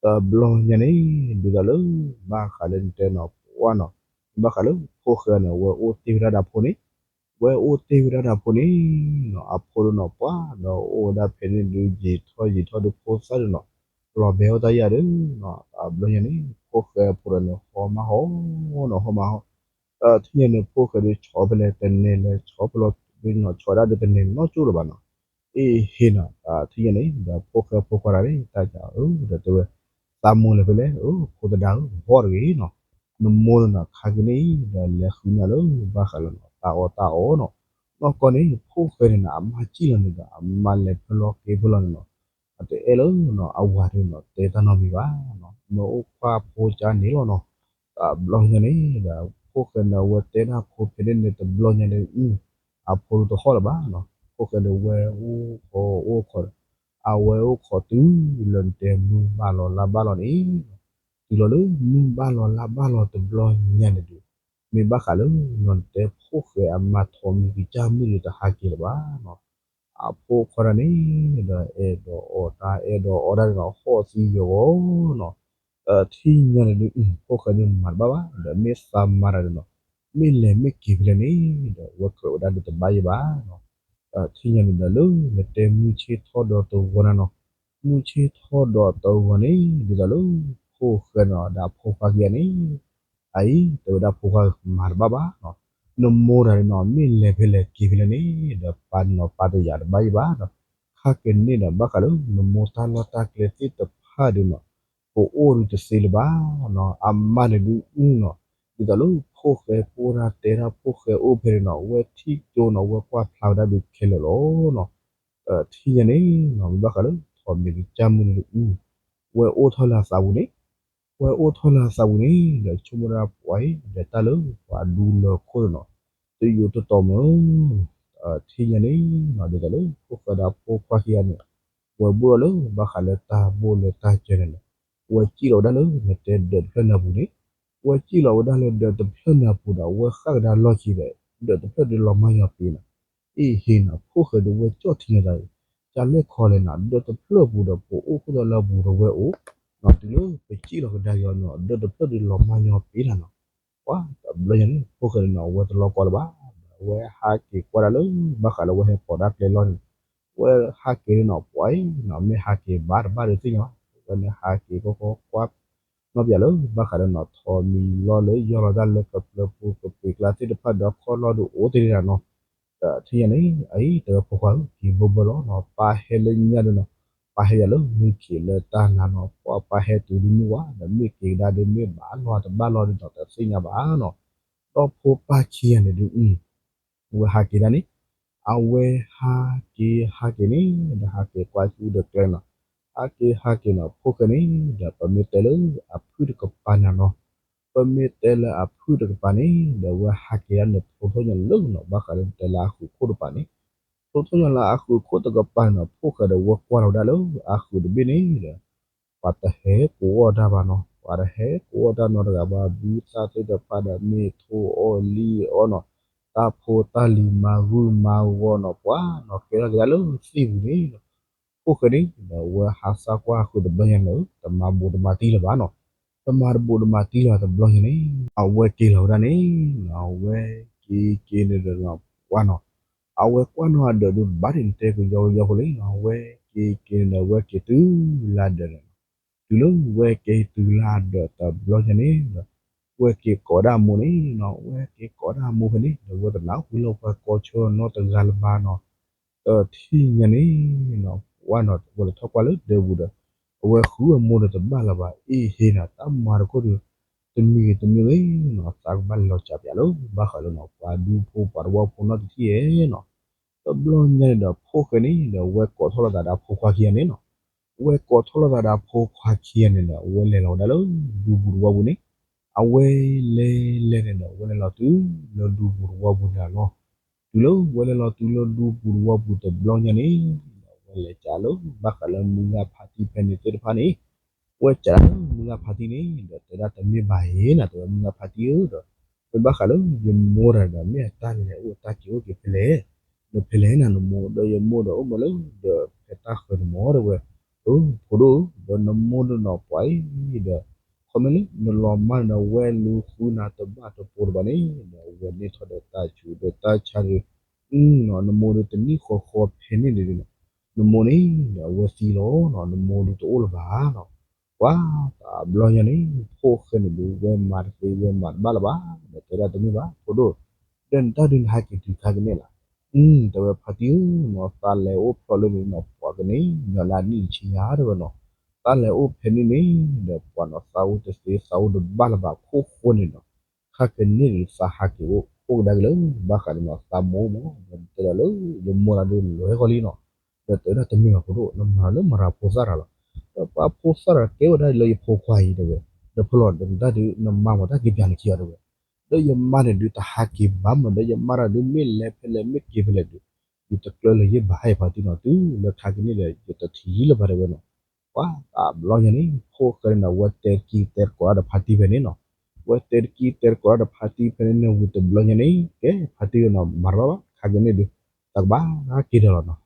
တဘျီညါန့ၣ် ဒ်သိးလၢ ဘၣ်ဃးလၢနတဲနီၤ ပှၤနီၤ, ဘၣ်ဃးလၢဖိၣ်ဃဲန့ၣ် ဝဲအိၣ်တ့ၢ်ဝဲဒၣ်ဒီးအဖိန့ၣ်, ဝဲအိၣ်တ့ၢ်ဝဲဒၣ်ဒီးအဖိန့ၣ်နီၤ, အဖိဒုးနီၤ ပှၤဒီးအိၣ်ဝဲဒၣ်ဖဲန့ၣ်ဒုး ယံာ်ထီၣ်ယံာ်ထီၣ်ဒီးဖိသၣ်ဒုးနီၤ လီၤဘဲအိၣ်တၢ်ယၤဒီးနီၤ, တဘျီညါန့ၣ် ဖိၣ်ဃဲအဖိဒီးန့ၣ် ဟီမးဟီနီၤ ဟီမးဟီ, တထံၣ်ညါန့ၣ် ဖိၣ်ဃဲဒုးဆီဖဲလဲၣ် တနဲလဲၣ်ဆီဖဲလဲၣ်ဒုးနီၤ ဆီဒၣ်ဒီးတနဲနီတကၠိၢ်လၢၤဘၣ်နီၤ, အ့ဟ့နီၤ, တထံၣ်ညါန့ၣ် ဒီးဖိၣ်ဃဲဖိခွါတဂၤန့ၣ် တၢ်ကးအၢ ဒီးတဲဝဲ သးမိၢ်လဲၤဖဲလဲၣ် အၢ ဖိသဒါဧၢ ဟီၣ်တဂ့ၤနီၤ, နမိၢ်န့ၣ်နီၤ ခါက့ၤန့ၣ်ဒီးလဲၤဃုညါလၢဘၣ်ဃးလၢနီၤ တၢ်အီၣ်တၢ်အီနီၤ, နီၢ်ကီၢ်န့ၣ် ဖိၣ်ဃဲန့ၣ်နီၤ အမါစံၣ်လီၤန့ၣ်ဒီး အမါလဲၤဖဲလီၤက့ၤဖဲလီၤန့ၣ်နီၤ, အတအဲၣ်လၢနီၤ အဝၤဒုးနီၤ တဲတၢ်နီတမံၤဘၣ်နီၤ, မ့ၢ်အိၣ်ခွါဖိကါန့ၣ်လီၤနီၤ, တဘျီညါန့ၣ်ဒီး ဖိၣ်ဃဲန့ၣ် အဝဲတဲဒၣ်ဖိဖဲန့ၣ်န့ၣ် တဘျီညါန့ၣ် အဖိဒုးတဟီၣ်လၢၤဘၣ်နီၤ, ဖိၣ်ဃဲန့ၣ် ဝဲအိၣ်ခိးအိၣ်ခိး အဝဲအိၣ်ခိးတုၤလၢနတဲမုၢ်ဘၣ်လီၤလါဘၣ်လီၤန့ၣ်, တုၤလီၤလၢမုၢ်ဘၣ်လီၤလါဘၣ်လီၤတဘျီညါန့ၣ်ဒီး, မ့ၢ်ဘၣ်ဃးလၢနီၤ နတဲဖိၣ်ဃဲအမါထိးမံၤကစၢ်မုၣ်ဒီးတဟးက့ၤလၢၤဘၣ်နီၤ, အဖိခွါတဂၤန့ၣ်ဒီး အဲၣ်ဒိးအီၣ်တၢ်အဲၣ်ဒိးအီတၢ်ဒီးနီၤ ဟီၣ်သံယီၤဂီၤနီၤ, တထံၣ်ညါန့ၣ်ဒုး ဖိၣ်ဃဲဒုးမၤတဘၣ်ဘၣ် ဒီးမ့ၢ်သးမၤတၢ်ဒီးနီၤ, မ့ၢ်လဲၤမ့ၢ်က့ၤဖဲလဲၣ်န့ၣ်ဒီး ဝဲကြၢးဝဲဒၣ်ဒီးတဘၣ်ယံၤဘၣ်နီၤ, တထံၣ်ညါန့ၣ်ဒီးလၢနတဲမုၢ်ဆ့ၣ်ထီၣ်ဒီးတဂီၤနၤနီၤ, မုၢ်ဆ့ၣ်ထီၣ်ဒီးတဂီၤန့ၣ် ဒ်သိးလၢ ဖိၣ်ဃဲန့ၣ်ဒီးအဖိခွါခံဂၤန့ၣ်, အအံၤ တဲဝဲဒၣ်ဖိခွါမၤတဘၣ်ဘၣ်နီၤ, နမိၢ်တဂၤန့ၣ်နီၤ မ့ၢ်လဲၤဖဲလဲၣ်က့ၤဖဲလဲၣ်န့ၣ်ဒီး ပာ်နီၤပာ်တယာ်တဘၣ်ယံၤဘၣ်နီၤ, ခါက့ၤန့ၣ်ဒီး ဘၣ်ဃးလၢ နမိၢ်တၢ်လီၢ်တၢ်ကျဲသ့ၣ်တဖၣ်ဒုးနီၤ ကအိၣ်ဒုးတသ့လၢၤဘၣ်နီၤ, အမါန့ၣ်ဒုးအုနီၤ, ဒ်သိးလၢဖိၣ်ဃဲဖိတၢ်တဲတၢ်ဖိၣ်ဃဲအိၣ်ဖဲန့ၣ်နီၤ ဝဲထံၣ်ကၠိနီၤ ဝဲကွၢ်ဖျါဝဲဒၣ်ဒုးခဲလၢာ်လီၤနီၤ, တထံၣ်ညါန့ၣ်နီၤ မ့ၢ်ဘၣ်ဃးလၢ ထိးမံၤကစၢ်မုၣ်န့ၣ်ဒုးအု, ဝဲအိၣ်ထီၣ်လၢအသးပူၤန့ၣ် ဝဲအိၣ်ထီၣ်လၢအသးပူၤန့ၣ် ဒီးဆိကမိၣ်ဒၣ်ပှၤအံၤ ဒီးတၢ်လၢပှၤဒူလၢခိၣ်န့ၣ်နီၤ, တယိးတတီၤမုၢ်, ထံၣ်ညါန့ၣ်နီၤ ဒ်သိးလၢဖိၣ်ဃဲဒီးဖိခွါခံဂၤန့ၣ် ဝဲဘိၣ်ထီၣ်လၢဘၣ်ဃးလၢတၢ်ဘိၣ်လၢတၢ်စၢၤန့ၣ်ဒီး ဝဲစံၣ်လီၤဝဲဒၣ်လၢနတဲဒၢးတဖျၢၣ်နၢ်ပူၤန့ၣ်, ဝဲစံၣ်လီၤဝဲဒၣ်လၢဒၢးတဖျၢၣ်နၢ်ပူၤဒီး ဝဲဃၣ်ကဒါလီၢ်ခံဒီး ဒၢးတဖျၢၣ်ဒုးလီၤမၢ်ညီပ့ၤနီၤ, အ့ၣ်ဟ့နီၤ ဖိၣ်ဃဲဒုးဝဲကၠီၣ်ထံညါသး ကလဲၣ်ခီလဲၣ်နီၤ ဒၢးတဖျၢၣ်ပူၤဒီး ပအိၣ်ခိၣ်သီလၢအပူၤဒီးဝဲအိၣ်, တုၤလၢပစံၣ်လီၤကဒါက့ၤအီၤနီၤ ဒၢးတဖျၢၣ်ဒုးလီၤမၢ်ညီပ့ၤတၢ်နီၤ, ပှၤတဘျီညါန့ၣ် ဖိၣ်ဃဲန့ၣ်နီၤ အဝဲတလီၤကီလၢၤဘၣ်, အဝဲဟးက့ၤကွၢ်ဒၣ်လၢ ဘၣ်ဃးလၢဝဲဟဲပိာ်ဒၣ်ကျဲလီၢ်န့ၣ်, ဝဲဟးက့ၤန့ၣ်နီၤ ပှၤအံၤနီၤ မ့ၢ်ဟးက့ၤဘၣ်တဘၣ်ဒီးသ့ၣ်ညါဘၣ်, ဝဲန့ၣ်ဟးက့ၤကီကီကွၢ် နီၣ်ပၠးလၢ ဘၣ်ဃးဒီးနီၤ ထိးမံၤလီၢ်လၢယီၢ်လီၤတၢ်လၢကပျၢၤပူၤကပ့ၤကျါသ့ၣ်တဖၣ်ဒီးခီၣ်လီၢ်ဒုးအိၣ်တ့ၢ်တၢ်နီၤ, ဒီးထံၣ်ညါန့ၣ် အအံၤတဲဝဲဖိခွါဧၢ က့ၤဘၢဘၢလီၤနီၤ ပၢ်ဟဲလၢညါဒီးနီၤ, ပၢ်ဟဲယၤလၢမုၢ်ခံးလၢတၢ်နၤနီၤ ပှၤပၢ်ဟဲတုၤဒုးမုၢ်ဝါ ဒီးမ့ၢ်က့ၤကဒါဒုးမ့ၢ်ဘၣ်လီၤတဘၣ်လီၤဒုးနီၤ တသ့ၣ်ညါဘၣ်နီၤ, ဒီးဖိပၢ်ခံဂၤန့ၣ်ဒုး အဝဲဟးက့ၤဒၣ်န့ၣ်, အဝဲဟးက့ၤဟးက့ၤန့ၣ် ဒီးဟးက့ၤကွၢ်ဆူဒီးကျဲနီၤ, ဟးက့ၤဟးက့ၤနီၤ ဖိၣ်ဃဲန့ၣ် ဒီးပမ့ၢ်တဲလၢအဖုၣ်တကပၤန့ၣ်နီၤ, ပမ့ၢ်တဲလၢအဖုၣ်တကပၤန့ၣ် ဒီးဝဲဟးက့ၤဒၣ်န့ၣ် ဖျိထီၣ်ညီလၢနီၤ ဘၣ်ဃးလၢတဲလၢအဃုာ်ခိၣ်တကပၤန့ၣ်, ဖျိထီၣ်ညီလၢအဃုာ်ခိၣ်တကပၤန့ၣ်နီၤ ဖိၣ်ဃဲဒီးဝဲကွၢ်လီၤဝဲဒၣ်လၢအဃုာ်တဘ့ၣ်န့ၣ်ဒီး ပှၤတဟဲကအိၣ်တၢ်ဘၣ်နီၤ ပှၤတဟဲကအိၣ်တၢ်နီတဂၤဘၣ် ဘုသၣ်သ့ၣ်တဖၣ်ဒီးမ့ၢ်ထိၣ်အီၣ်လံၣ်အီၣ်နီၤ, တၢ်ဖိတၢ်လံၤမၤဂုၢ်မၤဂီၤနီၤ ပှၤနီၤကဲထီၣ်က့ၤဒၣ်လၢသ့ၣ်ပူၤန့ၣ်, ဖိၣ်ဃဲန့ၣ် ဒီးဝဲဟးစၢ်ကွၢ်ဃုာ်တဘျီညါန့ၣ် တမၤဘူးတမၤတံၢ်လၢၤဘၣ်နီၤ, တမၤတဘူးတမၤတံၢ်လၢၤတဘျီညါန့ၣ် အဝဲက့ၤလီၤဝဲဒၣ်န့ၣ် အဝဲက့ၤက့ၤန့ၣ်ဒီးပှၤနီၤ အဝဲကွၢ်နီၣ်အဒၢးဒုးဘၣ်ဒ်န့ၣ် တဲကယီကယီဖိလံနီၤ အဝဲက့ၤက့ၤန့ၣ်ဒီး အဝဲက့ၤတုၤလၢအဒၢးန့ၣ်နီၤ, တုၤလၢဝဲက့ၤတုၤလၢအဒၢးတဘျီညါန့ၣ်ဒီး ဝဲက့ၤကိးဒၣ်အမိၢ်န့ၣ်နီၤ ဝဲက့ၤကိးဒၣ်အမိၢ်ဖဲန့ၣ်ဒီး ဝဲတနၢ်ဟူလၢပှၤကိးဆၢနီတဂၤလၢၤဘၣ်နီၤ, ဒီးထံၣ်ညါန့ၣ်နီၤ ဝဲနီၤ ဝဲလဲၤထီၣ်ကွၢ်လၢဒၢးပူၤဒီး အဝဲဃုအမိၢ်ဒီးတဘၣ်လၢၤဘၣ် အ့ၣ်ဟ့နီၤ တၢ်မၤတခိၣ်ဒီး တမံၤဂ့ၤတမံၤဂ့ၤနီၤ သးကဘၣ်လဲၤလီၤစးပၠးလၢဘၣ်ဃးလၢနီၤ ပှၤဒူဖိပှၤတဝီဖိနီတထံၣ်ဧဲနီၤ, တဘျီညါန့ၣ်ဒီး ဖိၣ်ဃဲန့ၣ်ဒီး ဝဲကိးထီၣ်လိာ်သးဒီးဖိခွါခံဂၤန့ၣ်နီၤ, ဝဲကိးထီၣ်လိာ်သးဒီးဖိခွါခံဂၤန့ၣ်ဒီး ဝဲလဲၤလီၤဝဲဒၣ်လၢဒူပူၤတဝီပူၤန့ၣ်, အဝဲလဲၤလဲၤန့ၣ်ဒီး ဝဲလဲၤလီၤတုၤလၢဒူပူၤတဝီပူၤန့ၣ်လီၤ, တုၤလၢဝဲလဲၤလီၤတုၤလၢဒူပူၤတဝီပူၤတဘျီညါန့ၣ် ဒီးဝဲလဲၤကးလၢဘၣ်ဃးလၢမုၢ်ဂၢ်ဖါတံၢ်ဖဲန့ၣ်သ့ၣ်တဖၣ်န့ၣ်, ဝဲကးလၢမုၢ်ဂၢ်ဖါတံၢ်န့ၣ် ဒီးတဲဒၣ်တမ့ၢ်ဘၣ်ဧါနီၤ တဲဝဲမုၢ်ဂၢ်ဖါတံၢ်ဧၢဒီး မ့ၢ်ဘၣ်ဃးလၢယမိၢ်တဂၤဒီး မ့ၢ်အတၢ်လဲၤအိၣ်တၢ်က့ၤအိၣ်က့ၤဖဲလဲၣ်, ဒီးဖဲလဲၣ်နၤနမိၢ် ဒီးယမိၢ်ဒီးအိၣ်မးလၢ ဒီးဖဲတၢ်ဃၢၤန့ၣ်မး တဲဝဲ, အၢ ဖိဒိၣ်ဧၢ ဒီးနမိၢ်ဒုးနီၤ ပှၤအံၤဒီး ခီမ့ၢ်လၢနလီၤမၢ်န့ၣ်ဒီး ဝဲလူၤဃုနၤတဘၣ်တပိၤတဘၣ်န့ၣ် ဒီးအဝဲန့ၢ်ထီၣ်ဒီးတၢ်ဆူးဒီးတၢ်ဆါဒီး နမိၢ်ဒုးတနံၣ်ဃီဃီဖဲန့ၣ်န့ၣ် နမိၢ်န့ၣ်ဒီးအဝဲသံလီၤနီၤ နမိၢ်ဒုးတအိၣ်လၢၤဘၣ်နီၤ, ပှၤတဘျီညါန့ၣ် ဖိၣ်ဃဲန့ၣ်ဒုး ဝဲမၤတသ့ဝဲမၤတဘၣ်လၢၤဘၣ် ဒီးတဲဒၣ်တမ့ၢ်ဘၣ် ဖိဒိၣ်, ဒီးနတၢ်ဒုးနဟဲက့ၤတုၤခါကန့ၣ်လီၤ, တဲဝဲဖါတံၢ်ဧၢနီၤ သးလဲၤအိၣ်ဖျိးလၢန့ၣ်နီၤ ပှၤကန့ၣ် ညီလၢအနံၣ်တဆံညါတဲဝဲနီၤ, သးလဲၤအိၣ်ဖဲန့ၣ်န့ၣ် ဒီးပှၤနီၤသးအိၣ်တသ့သးအိၣ်တဘၣ်လၢၤဘၣ်ခိၣ်ဃိန့ၣ်နီၤ, ခါကန့ၣ်ဒုးသးဟးက့ၤအိၣ် အိၣ်ကဒါက့ၤလၢ ဘၣ်ဃးန့ၣ်နီၤ သးမိၢ်မး ဒီးတဲဒီးလၢ ယမိၢ်လၢဒုးလဲၤဃီလံနီၤ, ဒီးတဲဒၣ်တမ့ၢ်ဘၣ်ဖိဒိၣ် နမၤလၢမၤရၤဖိသၣ်ရၤလီၤ, ဒီးပှၤဖိသၣ်ရၤကဲဝဲဒၣ်လၢယဖိခွါအံၤတဲဝဲ, ဒီးဖဲလီၤဒီးနတၢ်ဒုး နမၤမၤတၢ်က့ၤပၠးနခံအီၤတဲဝဲ, ဒီးယမါန့ၣ်ဒုးတဟးက့ၤဘၣ်မး ဒီးယမါတၢ်ဒုးမ့ၢ်လဲၤဖဲလဲၣ်မ့ၢ်က့ၤဖဲလဲၣ်ဒုး ယတကျၢလၢၤယဘၣ်ဟဲဖါတံၢ်နီၤ တုၤလၢခါကန့ၣ်ဒီး ယတထံၣ်လၢၤဘၣ်တဲဝဲနီၤ, ပှၤတဘျီညါန့ၣ် ဖိၣ်ဃဲန့ၣ်ဒီး ဝဲတဲတကံတဲတကိးတၢ်ဒီးဖါတံၢ်ဖဲန့ၣ်နီၤ, ဝဲတဲတကံတဲတကိးတၢ်ဒီးဖါတံၢ်ဖဲန့ၣ်န့ၣ်ဝံၤတဘျီညါန့ၣ် ကဲဖါတံၢ်နီၤ မၤတဘၣ်ဘၣ် ခါကန့ၣ်ဒုး တၢ်ကဘၣ်က့ၤဒီးလီၤနီၤ,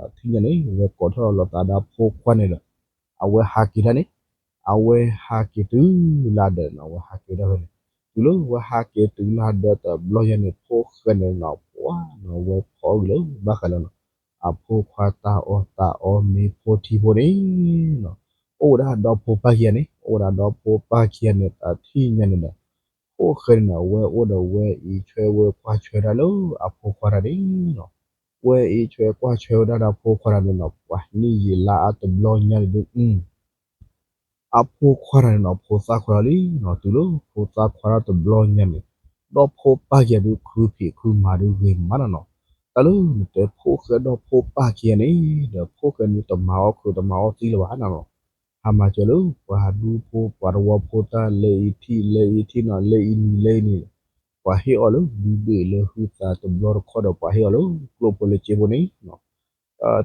ဒီးထံၣ်ညါန့ၣ် ဝဲကိးထီၣ်လိာ်သးဒီးဖိခွါန့ၣ်ဒီး အဝဲဟးက့ၤဒၣ်န့ၣ်, အဝဲဟးက့ၤတုၤလၢဒၢးနီၤ အဝဲဟးက့ၤဒၣ်ဖဲန့ၣ်, တုၤလၢဝဲဟးက့ၤတုၤလၢဒၢးတဘျီညါန့ၣ် ဖိၣ်ဃဲန့ၣ်နီၤ ပှၤနီၤ ဝဲဖီၣ်အီၣ်က့ၤလၢ ဘၣ်ဃးလၢနီၤ အဖိခွါတၢ်အီၣ်တၢ်အီမ့ၤဖိထံဖိန့ၣ်နီၤ, အိၣ်ဝဲဒၣ်ဒီဖိပၢ်ခံဂၤန့ၣ် အိၣ်ဝဲဒၣ်ဒီဖိပၢ်ခံဂၤန့ၣ် တၢ်ထံၣ်ညါန့ၣ်ဒီး ဖိၣ်ဃဲန့ၣ်နီၤ ဝဲအိၣ်ဒီးဝဲအံးဆွဲဝဲကွၢ်ဆွဲဒၣ်လၢအဖိခွါတၢ်န့ၣ်နီၤ, ဝဲအံးဆွဲကွၢ်ဆွဲဝဲဒၣ်ဒီးဖိခွါတၢ်န့ၣ်နီၤ ပှၤနံၣ်ယံာ်လါအါတဘျီညါန့ၣ်ဒုး အဖိခွါတၢ်န့ၣ်နီၤ ဖိသၣ်ခွါလီၤလံနီၤ တုၤလၢဖိသၣ်ခွါတၢ်တဘျီညါန့ၣ် ဒီဖိပၢ်ခံဂၤဒုးခုဖံးခုမၤဒုးဂ့ၤမးနီၤနီၤ, တၢ်လၢနတဲဖိၣ်ဃဲဒီးဖိပၢ်ခံဂၤန့ၣ် ဒီးဖိၣ်ဃဲန့ၣ်တမၤအီၣ်ခုးတမၤအီၣ်သံလၢၤဘၣ်နီၤနီၤ, ဟးမၤစၢၤလၢပှၤဒူဖိပှၤသဝီဖိတၢ်လဲၤအံၤထံၣ်လဲၤအံၤထံၣ်နီၤ လဲၤအံၤနံၤလဲၤအံၤနံၤ, ပှၤဟ့ၣ်အီၤလၢဘုဘ့ၣ်လၢဟုသးတဘျီတခီၣ်ဒီး ပှၤဟ့ၣ်အီၤလၢကျိၣ်ဖိလၢစ့ဖိန့ၣ်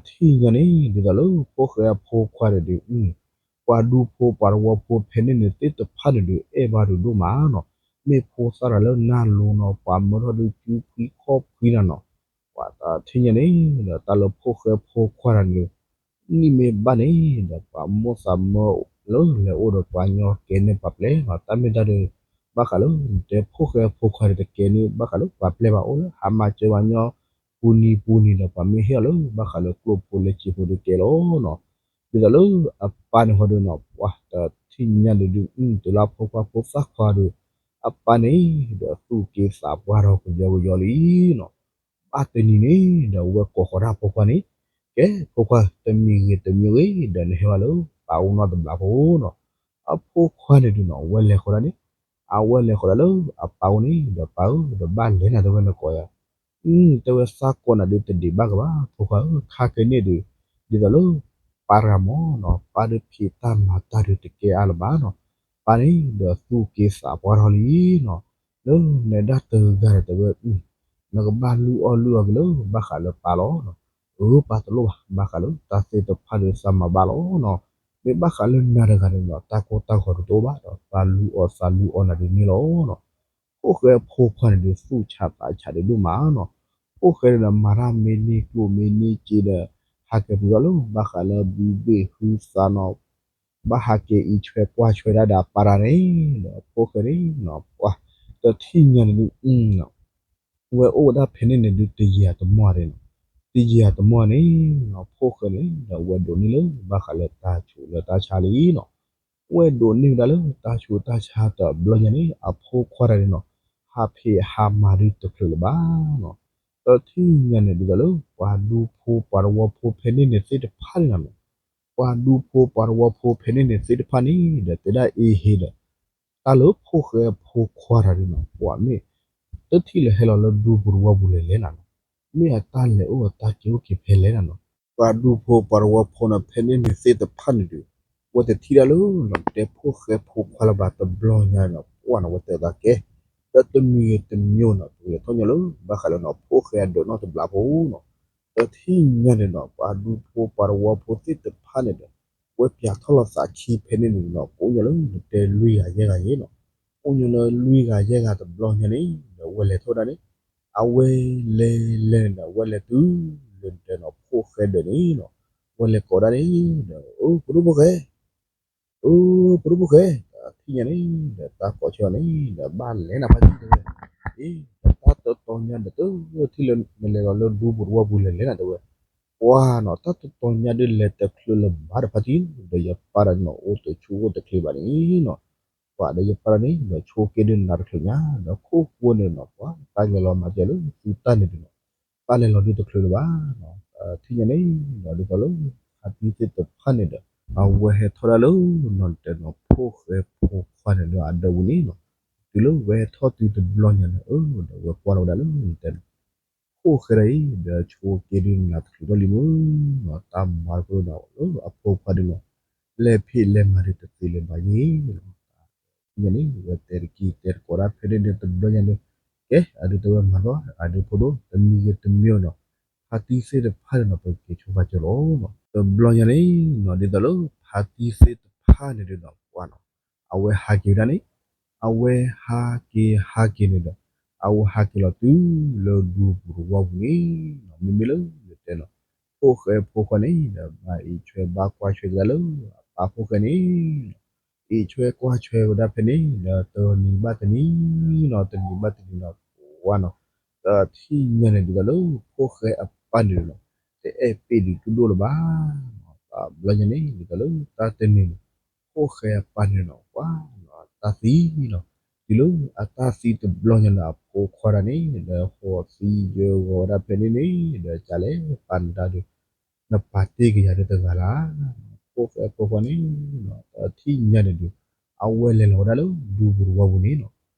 ထံၣ်ညါန့ၣ် ဒ်သိးလၢဖိၣ်ဃဲအဖိခွါန့ၣ်ဒုး ပှၤဒူဖိပှၤသဝီဖိဖဲန့ၣ်န့ၣ်သ့ၣ်တဖၣ်န့ၣ်ဒုး အဲၣ်ဘၣ်ဒုးဒိၣ်မးနီၤ, မ့ၢ်ဖိသၣ်တၢ်လၢနၢ်လိၤနီၤ ပှၤမၢထီၣ်ဒုးကူဖှံခီၣ်ဖှံနၤနီၤ, ပှၤတထံၣ်ညါန့ၣ်ဒီး တၢ်လၢဖိၣ်ဃဲဖိခွါတၢ်န့ၣ် နံၣ်မ့ၢ်ဘၣ်န့ၣ်ဒီး ပှၤမိၣ်သးမၢလၢလဲၤအိၣ်ဒီးပှၤညီကဲန့ၢ်ပှၤပျဲၢ်နီၤ, တၢ်မ့ၢ်တၢ်ဒုး ဘၣ်ဃးလၢ နတဲဖိၣ်ဃဲဖိခွါန့ၣ် တကဲန့ၢ်ဘၣ်ဃးလၢပှၤပျဲၢ်ဘၣ် အိၣ်လၢဟးမၤစၢၤပှၤညီ ပူၤနံၤပူၤနံၤဒီး ပှၤမ့ၢ်ဟ့ၣ်အီၤလၢဘၣ်ဃးလၢကျိၣ်ဖိလၢစ့ဖိဒုးကဲလီၤနီၤ, ဒ်သိးလၢအပၢ်န့ၣ်ဃီဒုးနီၤ ပှၤတထံၣ်ညါန့ၣ်ဒုး တုၤလၢအဖိခွါဖိသၣ်ခွါဒုး အပၢ်န့ၣ်ဒီးသူၣ်က့သးပှၢ်ထီၣ်ကယီကယီလံနီၤ, ဘၣ်တနံၤန့ၣ်ဒီး ဝဲကိးဃီၤတၢ်ဖိခွါန့ၣ်, ကဲ ဖိခွါတမံၤဂ့ၤတမံၤဂ့ၤ ဒီးနဟဲဘၣ်လၢပၢ်အိၣ်နီၢ်တဘျီဖိနီၤ, အဖိခွါန့ၣ်ဒုးနီၤ ဝဲလဲၤဃီၤဒၣ်န့ၣ်, အဝဲလဲၤဃီၤဒၣ်လၢအပၢ်အိၣ်န့ၣ်ဒီး ပၢ်ဧၢ ဒီးဘၣ်လဲၤနၤတဲဝဲနကိးယၤ တဲဝဲသးကိးနၤဒုးတဒံးဘၣ်ကဘၣ် ဖိခွါဧၢ ခါကဲန့ၣ်ဒုး, ဒ်သိးလၢ ပၢ်တဂၤမ့ၢ်နီၤ ပၢ်ဒုးဖံးတၢ်မၤတၢ်ဒုးတကဲအါလၢၤဘၣ်နီၤ, ပၢ်န့ၣ်ဒီးသူၣ်က့သးပှၢ်ထီၣ်လံနီၤ, လၢနဒၣ်တဂၤဒီးတဲဝဲ နကဘၣ်လုၢ်အီၣ်လုၢ်အီက့ၤလၢဘၣ်ဃးလၢပၢ်လီၤနီၤ, အၢ ပၢ်တလိၣ်ဘၣ် ဘၣ်ဃးလၢတၢ်သ့ၣ်တဖၣ်ဒုးသးမၤဘၣ်လီၤနီၤ, မ့ၢ်ဘၣ်ဃးလၢနၤတဂၤန့ၣ်ဒီး တၢ်ကိၢ်တၢ်ဂီၤဒုးတအိၣ်ဘၣ်ဒီး ပၢ်လုၢ်အီၣ်သးလုၢ်အီနၤဒုးန့ၣ်လီၤနီၤ ဖိၣ်ဃဲဖိခွါန့ၣ်ဒုး သူၣ်ဆးသးဆးဒုးဒိၣ်မးနီၤ, ဖိၣ်ဃဲန့ၣ်ဒီး မၤတၢ်မ့ၢ်န့ၢ်ကျိၣ်မ့ၢ်န့ၢ်စ့ဒီး ဟးကဲၤပူၤထီၣ်လၢဘၣ်ဃးလၢဘုဘ့ၣ်ဟုသးနီၤ, ဘၣ်ဟးကဲၤအံးဆွဲကွၢ်ဆွဲဒၣ်ဒီးပၢ်တဂၤန့ၣ်ဒီး ဖိၣ်ဃဲန့ၣ်နီၤ ပှၤတထံၣ်ညါန့ၣ်ဒုး ဝဲအိၣ်ဝဲဒၣ်ဖဲန့ၣ်န့ၣ်ဒုး တယံာ်အတမီၢ်ဒၣ်နီၤ, တယံာ်အတမီၢ်န့ၣ်နီၤ ဖိၣ်ဃဲန့ၣ်ဒီး ဝဲဒိးန့ၢ်လၢဘၣ်ဃးလၢတၢ်ဆူးလၢတၢ်ဆါလံနီၤ, ဝဲဒိးန့ၢ်ဝဲဒၣ်လၢတၢ်ဆူးတၢ်ဆါတဘျီညါန့ၣ် အဖိခွါတဂၤန့ၣ်နီၤ ဟးဖံးဟးမၤဒုးတချုးလၢၤဘၣ်နီၤ, တထံၣ်ညါန့ၣ်ဒ်သိးလၢ ပှၤဒူဖိပှၤသဝီဖိဖဲန့ၣ်န့ၣ်သ့ၣ်တဖၣ်န့ၣ်နီၤ ပှၤဒူဖိပှၤသဝီဖိဖဲန့ၣ်န့ၣ်သ့ၣ်တဖၣ်န့ၣ်ဒီး တဲဒၣ်အ့ဟ့ဒီး တၢ်လၢဖိၣ်ဃဲဖိခွါတဂၤဒုးနီၤ ပှၤမ့ၢ်တထံၣ်လၢဟဲလီၤလၢဒူပူၤသဝီပူၤလဲၤလဲၤနၤနီၤ, မ့ၢ်အတၢ်လဲၤအိၣ်အတၢ်က့ၤအိၣ်က့ၤဖဲလဲၣ်နၤနီၤ, ပှၤဒူဖိပှၤသဝီဖိနီၤ ဖဲန့ၣ်န့ၣ်သ့ၣ်တဖၣ်န့ၣ်ဒုး ဝဲတထံၣ်ဒၣ်လၢနီၤ တဲဖိၣ်ဃဲဖိခွါလၢၤဘၣ်တဘျီညါနီၤ ပှၤနီၤ ဝဲတဲသးကဲ ဒီးတမံၤဂ့ၤတမံၤနီၤ ပကလဲၤထီၣ်ညီလၢ ဘၣ်ဃးလၢနီၤ ဖိၣ်ဃဲအဒၢးနီတဘျီဖိနီၤ, တထံၣ်ညါန့ၣ်နီၤ ပှၤဒူဖိပှၤသဝီဖိသ့ၣ်တဖၣ်န့ၣ်ဒီး ဝဲပၠးထီၣ်လီၤသးခံဖဲန့ၣ်န့ၣ်နီၤ ကအိၣ်ညီလၢနတဲလွံၢ်ဂၤယဲၢ်ဂၤယဲၢ်နီၤ, အိၣ်ညီလၢလွံၢ်ဂၤယဲၢ်ဂၤတဘျီညါန့ၣ်ဒီး ဝဲလဲၤထီၣ်ဝဲဒၣ်န့ၣ် အဝဲလဲၤလဲၤန့ၣ်ဒီး ဝဲလဲၤတုၤလၢနတဲနီၤ ဖိၣ်ဃဲဒၢးန့ၣ်နီၤ, ဝဲလဲၤကိးဒၣ်န့ၣ်ဒီး အိ ပဒိၣ်ဖိၣ်ဃဲ အိ ပဒိၣ်ဖိၣ်ဃဲ, တထံၣ်ညါန့ၣ်ဒီး တၢ်ကိးဆၢအီၤန့ၣ်ဒီး ဘၣ်လဲၤနၤဖါတံၢ်တဲဝဲ, အ့ တၢ်တတီၤညါဒီး တထံၣ်လၢနလဲၤလီၤလၢဒူပူၤသဝီပူၤလဲၤလဲၤနၤတဲဝဲ, ပှၤနီၤ တၢ်တတီၤညါဒုးလဲၤတချုးလၢၤဘၣ်ဒီးဖါတံၢ် ဒီးယပၢ်ဒီးနီၤ အိၣ်တဆူၣ်အိၣ်တချ့ဘၣ်န့ၣ်နီၤ, ပှၤဒီးယပၢ်ဒီးန့ၣ်ဒီး ဆိးက့ဒုးနၤတချုးညါ ဒီးခိၣ်ဃိန့ၣ်နီၤ ပှၤတၢ်လဲၤလီၤမၤစၢၤလၢသုတၢ်န့ၣ်ဒုးနီၤ ပၢ်လဲၤလီၤဒုးတချုးလၢၤဘၣ်နီၤ, ထံၣ်ညါန့ၣ်ဒီး ဒ်သိးလၢ ဖါတံၢ်သ့ၣ်တဖၣ်န့ၣ်ဒီး အဝဲဟဲထီၣ်ဒၣ်လၢ နီၤတဲနီၤ ဖိၣ်ဃဲဖိခွါန့ၣ်လၢအဒၢးပူၤန့ၣ်နီၤ, တုၤလၢဝဲဟဲထီၣ်တုၤတဘျီညါန့ၣ် အၢ ဒီးဝဲကွၢ်လီၤဝဲဒၣ်လၢ နီၤတဲနီၤ ဖိၣ်ဃဲဒၣ်အံၤ ဒီးဆိးက့ဒုးနၤတချုးထီၣ်လံမုၢ်နီၤ, တၢ်မၤတခိၣ်နီၤ လၢအဖိခွါဒုးနီၤ လဲၤဖံးလဲၤမၤဒုးတသ့လၢၤဘၣ်ယဲၢ်နီၤ, ထံၣ်ညါန့ၣ် ဝဲတဲတကံၢ်တဲတကိးဒၣ်ဖဲန့ၣ်န့ၣ် တဘျီညါန့ၣ် ကဲ အဒုးတဲဝဲမၤလီၤ အဒုးဖိဒိၣ် တမံၤဂ့ၤတမံၤနီၤ, ဖါတံၢ်သ့ၣ်တဖၣ်န့ၣ်နီၤ ပက့ၤဆိဖါကၢလီၤနီၤ, တဘျီညါန့ၣ်နီၤ ဒ်သိးလၢ ဖါတံၢ်သ့ၣ်တဖၣ်န့ၣ်ဒုးနီၤ ပှၤနီၤ အဝဲဟးက့ၤဝဲဒၣ်န့ၣ် အဝဲဟးက့ၤဟးက့ၤန့ၣ်ဒီး အဝဲဟးက့ၤလီၤတုၤလၢဒူပူၤသဝီပူၤန့ၣ်နီၤ, မ့မ့ၢ်လၢ နီၤတဲနီၤ ဖိၣ်ဃဲဖိခွါန့ၣ်ဒီး ဘၣ်အံးဆွဲဘၣ်ကွၢ်ဆွဲက့ၤလၢ အပၢ်ဖိၣ်ဃဲန့ၣ်နီၤ, အံးဆွဲကွၢ်ဆွဲဝဲဒၣ်ဖဲန့ၣ်ဒီး တနံၤဘၣ်တနံၤနီၤ တနံၤဘၣ်တနံၤနီၤ ပှၤနီၤ, တထံၣ်ညါန့ၣ်ဒ်သိးလၢ ဖိၣ်ဃဲအပၢ်န့ၣ်နီၤ တအဲၣ်ပ့ၢ်ဒုးဒိၣ်ဒိၣ်လၢၤဘၣ်နီၤ, တဘျီညါန့ၣ် ဒ်သိးလၢတၢ်တနံၤန့ၣ် ဖိၣ်ဃဲအပၢ်န့ၣ်နီၤ ပှၤနီၤ အတၢ်သံနီၤ, တုၤလၢအတၢ်သံတဘျီညါန့ၣ် အဖိခွါတဂၤန့ၣ် ဒီးဟီၣ်သံယၢဂီၤဝဲဒၣ်ဖဲန့ၣ်န့ၣ် ဒီးကလဲၤပာ်နတၢ်ဒုး နပာ်တ့ၢ်က့ၤယၤဒုးတဂၤလၢ်, ဖိၣ်ဃဲဖိခွါန့ၣ်နီၤ တထံၣ်ညါန့ၣ်ဒုး အဝဲလဲၤလီၤဝဲဒၣ်လၢဒူပူၤသဝီပူၤန့ၣ်နီၤ,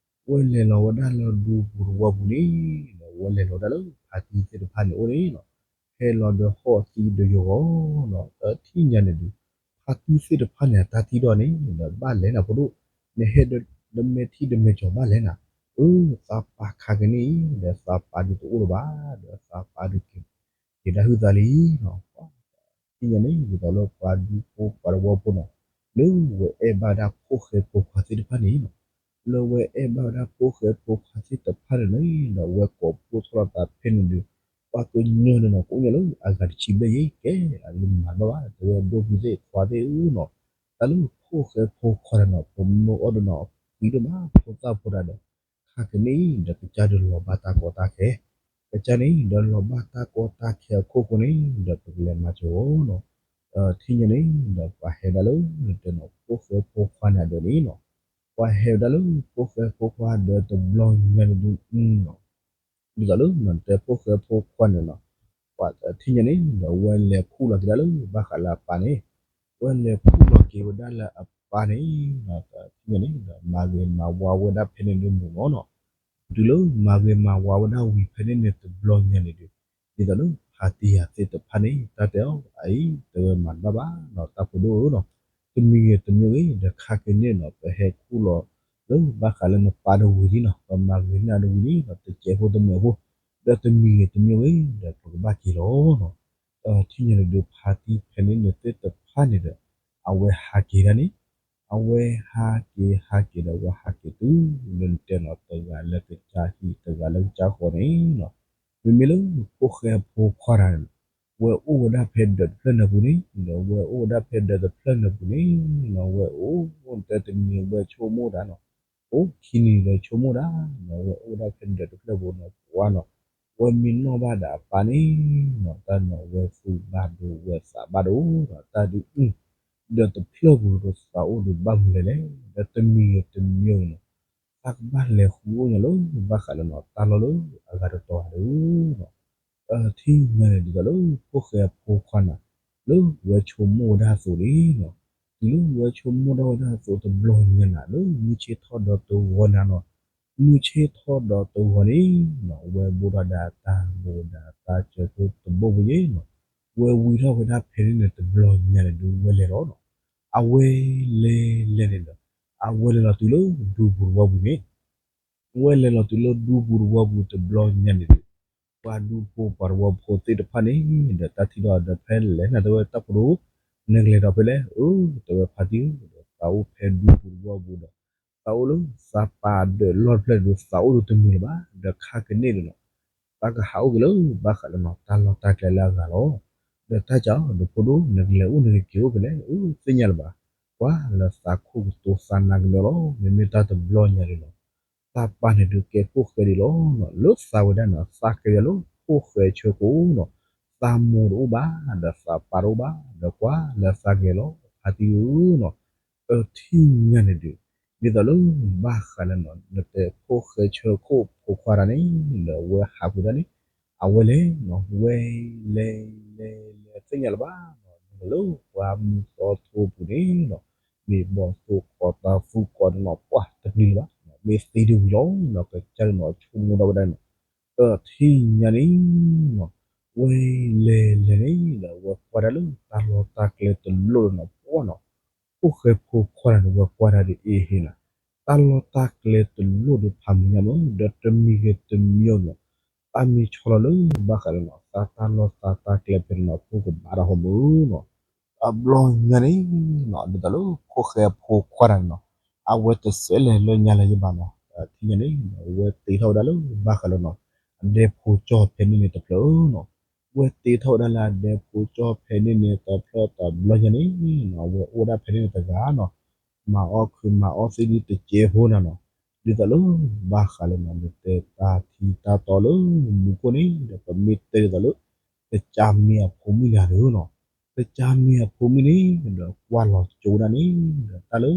ဝဲလဲၤလီၤဝဲဒၣ်လၢဒူပူၤသဝီပူၤန့ၣ်နီၤ ဝဲလဲၤလီၤဝဲဒၣ်လၢဖါတံၢ်သ့ၣ်တဖၣ်န့ၣ်အိၣ်န့ၣ်နီၤ, ဟဲလီၤဒီးဟီၣ်သံဒီးယၢဂီၤနီၤ တထံၣ်ညါန့ၣ်ဒုး ဖါတံၢ်သ့ၣ်တဖၣ်န့ၣ် အတၢ်ထံၣ်ဒီးန့ၣ် ဒီးဘၣ်လဲၤနၤဖိဒိၣ်, နဟဲဒီး နမဲာ်ထံၣ်ဒီးမဲာ်ကၠီၤဘၣ်လဲၤနၤ, အၢ သးပာ်ခးက့ၤန့ၣ်အံၤ ဒီးသးပာ်ဒုးတအိၣ်လၢၤဘၣ်, ဒီးသးပာ်ဒုးက့ၤ က့ၤတၢ်ဟုၣ်သးလံနီၤ. ထံၣ်ညါန့ၣ် ဒ်သိးလၢပှၤဒူဖိပှၤတဝီဖိနီၤ, လၢဝဲအဲၣ်ဘၣ်ဒၣ်ဖိၣ်ဃဲဖိခွါသ့ၣ်တဖၣ်န့ၣ်နီၤ, လၢဝဲအဲၣ်ဘၣ်ဝဲဒၣ်ဖိၣ်ဃဲဖိခွါသ့ၣ်တဖၣ်န့ၣ်နီၤ, ဒီးဝဲကိးဖှိၣ်ထီၣ်လီၤသးဖဲန့ၣ်ဒီး ပှၤကညီန့ၣ်နီၤ ကအိၣ်ညီလၢအဂၤတဆံဘျဲၣ်ယဲၢ်ကဲ, အလၢမၤတဘၣ်ဘၣ် တဲဝဲဒိၣ်ဖုသ့ၣ်ခွါသ့ၣ်ဧၢနီၤ, တၢ်လၢဖိၣ်ဃဲဖိခွါန့ၣ်နီၤ ပမၢအီၤဒီးနီၤ ပှၤဒိၣ်မးဖိသၣ်ဖိတၢ်ဒီး ခါက့ၤန့ၣ်ဒီးကစၢ်ဒုးလီၤဘၣ်တၢ်ကီတၢ်ခဲ, ကစၢ်န့ၣ်ဒီးလီၤဘၣ်တၢ်ကီတၢ်ခဲအခိၣ်ဃိန့ၣ် ဒီးပကလဲၤမၤစၢၤအီၤနီၤ. ထံၣ်ညါန့ၣ်ဒီးပှၤဟဲဒၣ်လၢ နတဲနီၤ ဖိၣ်ဃဲဖိခွါန့ၣ်အဒၢးန့ၣ်နီၤ, ပှၤဟဲဝဲဒၣ်လၢဖိၣ်ဃဲဖိခွါဒီးတဘျီညါန့ၣ်ဒုး ဒ်သိးလၢနတဲဖိၣ်ဃဲဖိခွါန့ၣ်နီၤ, ပှၤထံၣ်ညါန့ၣ်ဒီးဝဲလဲၤခူၣ်လီၤက့ၤဒၣ်လၢဘၣ်ဃးလၢအပၢ်န့ၣ်, ဝဲလဲၤခူၣ်လီၤက့ၤဝဲဒၣ်လၢအပၢ်န့ၣ်, ထံၣ်ညါန့ၣ်ဒီးမၤဂ့ၤမၤဝါဝဲဒၣ်ဖဲန့ၣ်ဒုးမုၢ်နီၤနီၤ, တုၤလၢမၤဂ့ၤမၤဝါဝဲဒၣ်ဝံၤဖဲန့ၣ်န့ၣ်တဘျီညါန့ၣ်ဒုး, ဒ်သိးလၢဖါတံၢ်ယၤသ့ၣ်တဖၣ်န့ၣ် တၢ်တဲအီၤအအံၤ တဲဝဲမၤတဘၣ်ဘၣ်နီၤ တၢ်ဖိဒိၣ်ဧၢနီၤ, တမံၤဂ့ၤတမံၤဂ့ၤဒီးခါက့ၤန့ၣ်နီၤ ပဟဲခူၣ်လီၤ လၢဘၣ်ဃးလၢနပၢ်တဝံၤလံနီၤ ပမၤဂ့ၤန့ၢ်အီၤတဝံၤလံနီၤ တစဲးဖိတမုၢ်ဖိ, ဒီးတမံၤဂ့ၤတမံၤဂ့ၤဒီးပကဘၣ်က့ၤလီၤနီၤ. ထံၣ်ညါန့ၣ်ဒုးဖါတံၢ်ဖဲန့ၣ်န့ၣ်သ့ၣ်တဖၣ်န့ၣ်ဒီး အဝဲဟးက့ၤဒၣ်န့ၣ်, အဝဲဟးက့ၤဟးက့ၤဒီးအဝဲဟးက့ၤတုၤလၢနတဲနီၤ တဂၤလၢကစၢ်ဟံၣ် တဂၤလၢကစၢ်ဃီန့ၣ်နီၤ, မ့မ့ၢ်လၢဖိၣ်ဃဲဖိခွါတၢ်န့ၣ် ဝဲအိၣ်ဝဲဒၣ်ဖဲဒၢးတဖျၢၣ်န့ၣ်ပူၤန့ၣ်, ဒီးဝဲအိၣ်ဝဲဒၣ်ဖဲဒၢးတဖျၢၣ်န့ၣ်ပူၤန့ၣ်နီၤ, ဝဲအိၣ် အိၣ်တဲတနံၤဝဲဆိကမိၣ်တၢ်နီၤ, အိၣ်ခံနံၤဒီးဆိကမိၣ်တၢ်နီၤ, ဝဲအိၣ်ဝဲဒၣ်ဖဲဒၢးတဖျၢၣ်ပူၤနီၤ ပှၤနီၤ, ဝဲမ့ၢ်နီၣ်ဘၣ်ဒီးအပၢ်န့ၣ်နီၤ, တၢ်နီၤ ဝဲသူၣ်ဘၣ်ဒိဝဲသးဘၣ်ဒိနီၤ, တၢ်ဒုး ဒၢးတဖျၢၣ်ပူၤဒီးသးအိၣ်ဒုးဘၣ်မနုၤလဲၣ်လဲၣ်, ဒီးတမံၤဂ့ၤတမံၤဂ့ၤနီၤ တၢ်ကဘၣ်လဲၤဃုာ်အိၣ်ညီလၢဘၣ်ဃးလၢနီၤ တၢ်လီၢ်လၢအဂၤတတီၤဧါဒုးနီၤ. ထံၣ်ညါန့ၣ်ဒ်သိးလၢဖိၣ်ဃဲအဖိခွါန့ၣ် လၢဝဲဆိကမိၣ်ဝဲဒၣ်အသိးန့ၣ်နီၤ, တုၤလၢဝဲဆိကမိၣ်ထီၣ်ဝဲဒၣ်အသိးတဘျီညါန့ၣ် လၢမုၢ်ဆ့ၣ်ထီၣ်ဒီးတဂီၤန့ၣ်နီၤ, မုၢ်ဆ့ၣ်ထီၣ်ဒီးတဂီၤန့ၣ်နီၤ ဝဲဘိၣ်ထီၣ်ဒၣ်တၢ်ဘိးဒၣ်တၢ်စၢၤဖိတဘိၣ်ဖိယဲၢ်နီၤ, ဝဲဝံထီၣ်ဝဲဒၣ်ဖဲန့ၣ်န့ၣ်တဘျီညါန့ၣ်ဒုးဝဲလဲၤလီၤနီၤ, အဝဲလဲၤလဲၤန့ၣ်ဒီး အဝဲလဲၤလီၤတုၤလၢဒူပူၤတဝီပူၤန့ၣ် ဝဲလဲၤလီၤတုၤလၢဒူပူၤတဝီပူၤတဘျီညါန့ၣ်ဒီး ပှၤဒူဖိပှၤတဝီဖိသ့ၣ်တဖၣ်န့ၣ် ဒီးတၢ်ထံၣ်ဒီးဒီးဖဲလဲၣ်န့ၣ် တဲဝဲတၢ်ဖိဒိၣ် နကလဲၤဒီးဖဲလဲၣ်, အၢ တဲဝဲဖါတံၢ်ဧၢ ဒီးသးအိၣ်ဖဲဒူပူၤတဝီပူၤဒီး သးအိၣ်လၢသးပာ်ဒၢးလီၢ်တဖျၢၣ်ဒီး သးအိၣ်ဒီးတမုာ်လၢၤဘၣ် ဒီးခါကန့ၢ်ဒီးနီၤ သးကဟးအိၣ်က့ၤလၢဘၣ်ဃးလၢနီၤ တၢ်လီၢ်တၢ်ကျဲလၢအဂၤလီၤ. ဒီးတၢ်ကးအီၤ ဒီးဖိဒိၣ် နကလဲၤအိၣ်နကက့ၤအိၣ်ဖဲလဲၣ်, အၢ သ့ၣ်ညါလၢၤဘၣ်, ကွၢ်လၢသးခိၣ်ကတိၤသးနါကညီလီၤ. မ့မ့ၢ်တၢ်တဘျီညါန့ၣ်လီၤ သးပၢ်န့ၣ်ဒုးကဲခိၣ်ဃဲဒံးလီၤ. လၢသးဝဲဒၣ်န့ၣ် သးကဲဝဲလၢခိၣ်ဃဲဆၢခိၣ်နီၤ, သးမိၢ်တအိၣ်ဘၣ် ဒီးသးပၢ်တအိၣ်ဘၣ် ဒီးကွၢ်လၢသးကလဲၤလီၤ ဖါတံၢ်ဧၢနီၤ. အထံၣ်ညါန့ၣ်ဒုး ဒ်သိးလၢဘၣ်ဃးလၢနီၤ နတဲခိၣ်ဃဲဆၢခိၣ်ဖိခွါတၢ်န့ၣ် ဒီးဝဲဟးဃုာ်တၢ်န့ၣ် အဝဲလဲၤနီၤ ဝဲလဲၤလဲၤလဲၤသ့ၣ်ညါလၢၤဘၣ်နီၤ လၢပှၢ်မုၢ်သီထိပူၤန့ၣ်နီၤ မ့ၢ်ဘီၣ်သိၣ်ကီးတၢ်သူၣ်ကီးတနီၤ ပှၢ်တပျံၤလၢၤဘၣ်နီၤ မ့ၢ်သ့ဒ်ဝံၤလီၤနီၤ ကစၢ်ဒၣ်နီၤ ဆိကမိၣ်ထီၣ်ဝဲဒၣ်နီၤ အထံၣ်ညါန့ၣ်နီၤ ဝဲလဲၤလဲၤန့ၣ်ဒီး ဝဲကွၢ်တၢ်လၢတၢ်လီၢ်တၢ်ကျဲတလိၣ်လၢနီၤ ပှၢ်နီၤ ခိၣ်ဃဲဖိခွါန့ၣ်ဒီး ဝဲကွၢ်တၢ်ဒ်အံၤဟ့ၣ်နီၤ တၢ်လီၢ်တၢ်ကျဲတလိၣ်ဒီးဖးမုၢ်ညါမး ဒီးတမံၤဂ့ၤတမံၤဂ့ၤနီၤ သးမ့ၢ်ဆီလီၤလၢဘၣ်ဃးလၢနီၤ သးတၢ်လီၢ်သးတၢ်ကျဲဖဲန့ၣ်နီၤ ဖိကဘၣ်တၢ်ဟီၣ်မုၢ်နီၤ အဘျီညါန့ၣ်နီၤ ဒ်သိးလၢခိၣ်ဃဲဖိခွါတၢ်န့ၣ်နီၤ အဝဲတစဲးလဲၤလၢညါလၢယဘၣ်နီၤ ထံၣ်ညါန့ၣ် ဝဲတ့ထီၣ်ဝဲဒၣ်လၢဘၣ်ဃးလၢနီၤ အဒဲဖိကၠီၣ်ဖဲန့ၣ်န့ၣ်တဖျၢၣ်နီၤ ဝဲတ့ထီၣ်ဝဲဒၣ်လၢအဒဲဖိကၠီၣ်ဖဲန့ၣ်န့ၣ်တဖျၢၣ်တဘျီညါန့ၣ်နီၤ ဝဲအိၣ်ဝဲဒၣ်ဖဲန့ၣ်န့ၣ်တဂၤနီၤ မၤအီၣ်ခုးမၤအီၣ်သ့ၣ်ဒ်တစဲးဖိန့ၣ်နီၤ ဒ်သိးလၢဘၣ်ဃးလၢနီၤ နတဲတၢ်ထံတၢ်တီလၢမူခိၣ်န့ၣ်ဒီး ပမ့ၢ်တဲဒ်သိးလၢ တကးမ့ၢ်အဖိမုၣ်လၢၤဒီးနီၤ တကးမ့ၢ်အဖိမုၣ်န့ၣ် ဒီးကွၢ်လီၤကၠိဒၣ်န့ၣ် ဒီးတၢ်လၢ